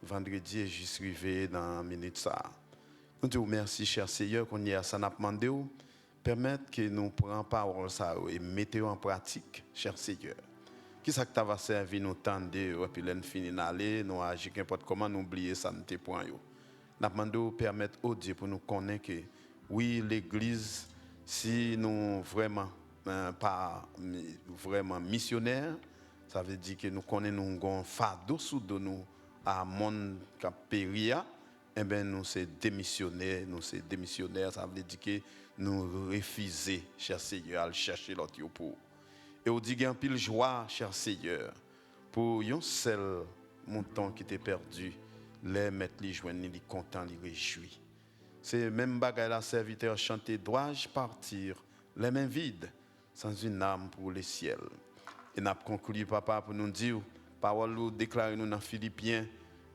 vandredi e jis rive nan minit sa a. Nou di w mèsi, chè Seyè, kounye a sa n ap mande w, pèmèt ke nou pran pawòl sa yo e mete yo an pratik, chè Seyè. Kisa k ta va sèvi nou tande yo, epi lè n fini n ale, nou aji kenpòt kòman, nou bliye sa n te pran yo. N ap mande w pèmèt, o Dye, pou nou konnen ke, wi, legliz, si nou vrèman, eh, pa mi-, vrèman misyonè, sa vle di ke nou konnen nou gon fado sou do nou a monn k ap peri a, enben, nou se de misyonè, nou se de misyonè, sa vle di ke nou refize, chè Seyè, al chèche lòt yo pou ou. E w di gen anpil jwa, chè Seyè, pou yon sèl mouton ki te pèdi, lè mèt li jwenn li, li kontan, li rejwi. Se menm bagay la, sèvitè chante, dois-je partir les mains vides? Sans une âme pour le ciel. E n ap konkli, papa, pou nou di w, pawòl ou deklare nou nan Filipyen,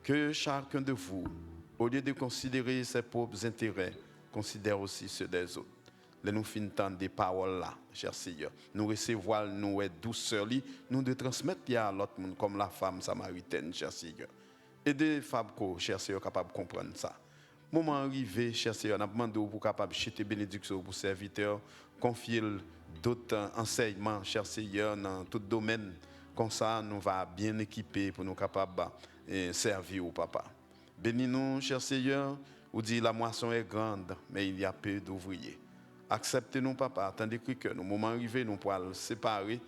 que chacun de vous, au lieu de considérer ses propres intérêts, considère aussi ceux des autres. Lè nou fin tande pawòl la, chè Seyè, nou resevwa l, nou wè dousè li, nou dwe transmèt li a lòt moun, kòm lafanm samaritèn, chè Seyè. Ede Fabco, chè Seyè, kapab konprann sa. Moman an rive, chè Seyè, n ap mande w pou w kapab chete benediksyon w pou sèvitè, konfye l dòt ansèyman, chè Seyè, nan tout domèn. Konsa, nou va byen ekipe pou nou kapab eh, sèvi w, papa. Beni nou, chè Seyè, ou di la moisson est grande, mais il y a peu d'ouvriers. Aksepte nou, papa, tande kri kè nou. Moman an rive, nou pral separe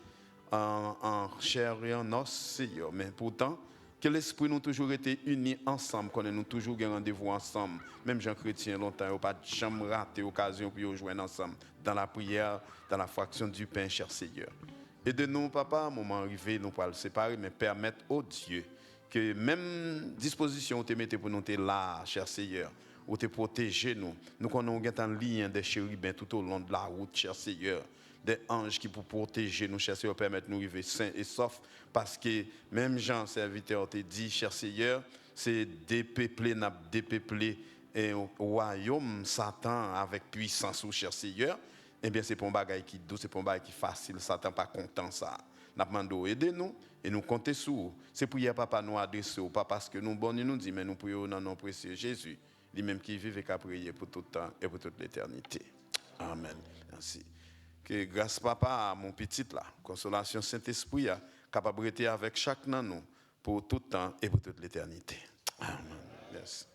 an, an chè e an os, Seyè. Men poutan, ke lespri nou toujou rete ini ansanm, konnen nou toujou gen randevou ansanm. Menm jan kretyen lontan yo pa t janm rate okazyon pou yo jwenn ansanm dans la prière, dans la fraction du pain, chè Seyè. Ede nou, papa, moman an rive, nou pral separe, men pèmèt, o Dye, ke menm dispozisyon ou te mete pou nou te la a, chè Seyè, ou te pwoteje nou. Nou konnen ou gentan liyen de cheriben tout au long de la route, chè Seyè. De anj ki pou pwoteje nou, chè Seyè, pèmèt nou rive sen e sòf, paske menm jan sèvitè w te di, chè Seyè, se depeple n ap depeple eh, wayòm Satan avèk pwisans ou, chè Seyè. Ebyen, se pa yon bagay ki dou, se pa yon bagay ki fasil, Satan pa kontan sa. N ap mande w ede nou, e nou konte sou ou. Se priyè, papa, nou adrese w, pa paske nou bon ni nou di, men nou priye w nan non presye Jezi, li menm ki viv e k ap reye pou tout tan e pou tout letènite. Amèn. Mèsi. Ke gras Papa a, mon Pitit la, konsolasyon Sentespri a, kapab rete avèk chak nan nou pou tout tan e pou tout letènite. Amèn. Mèsi.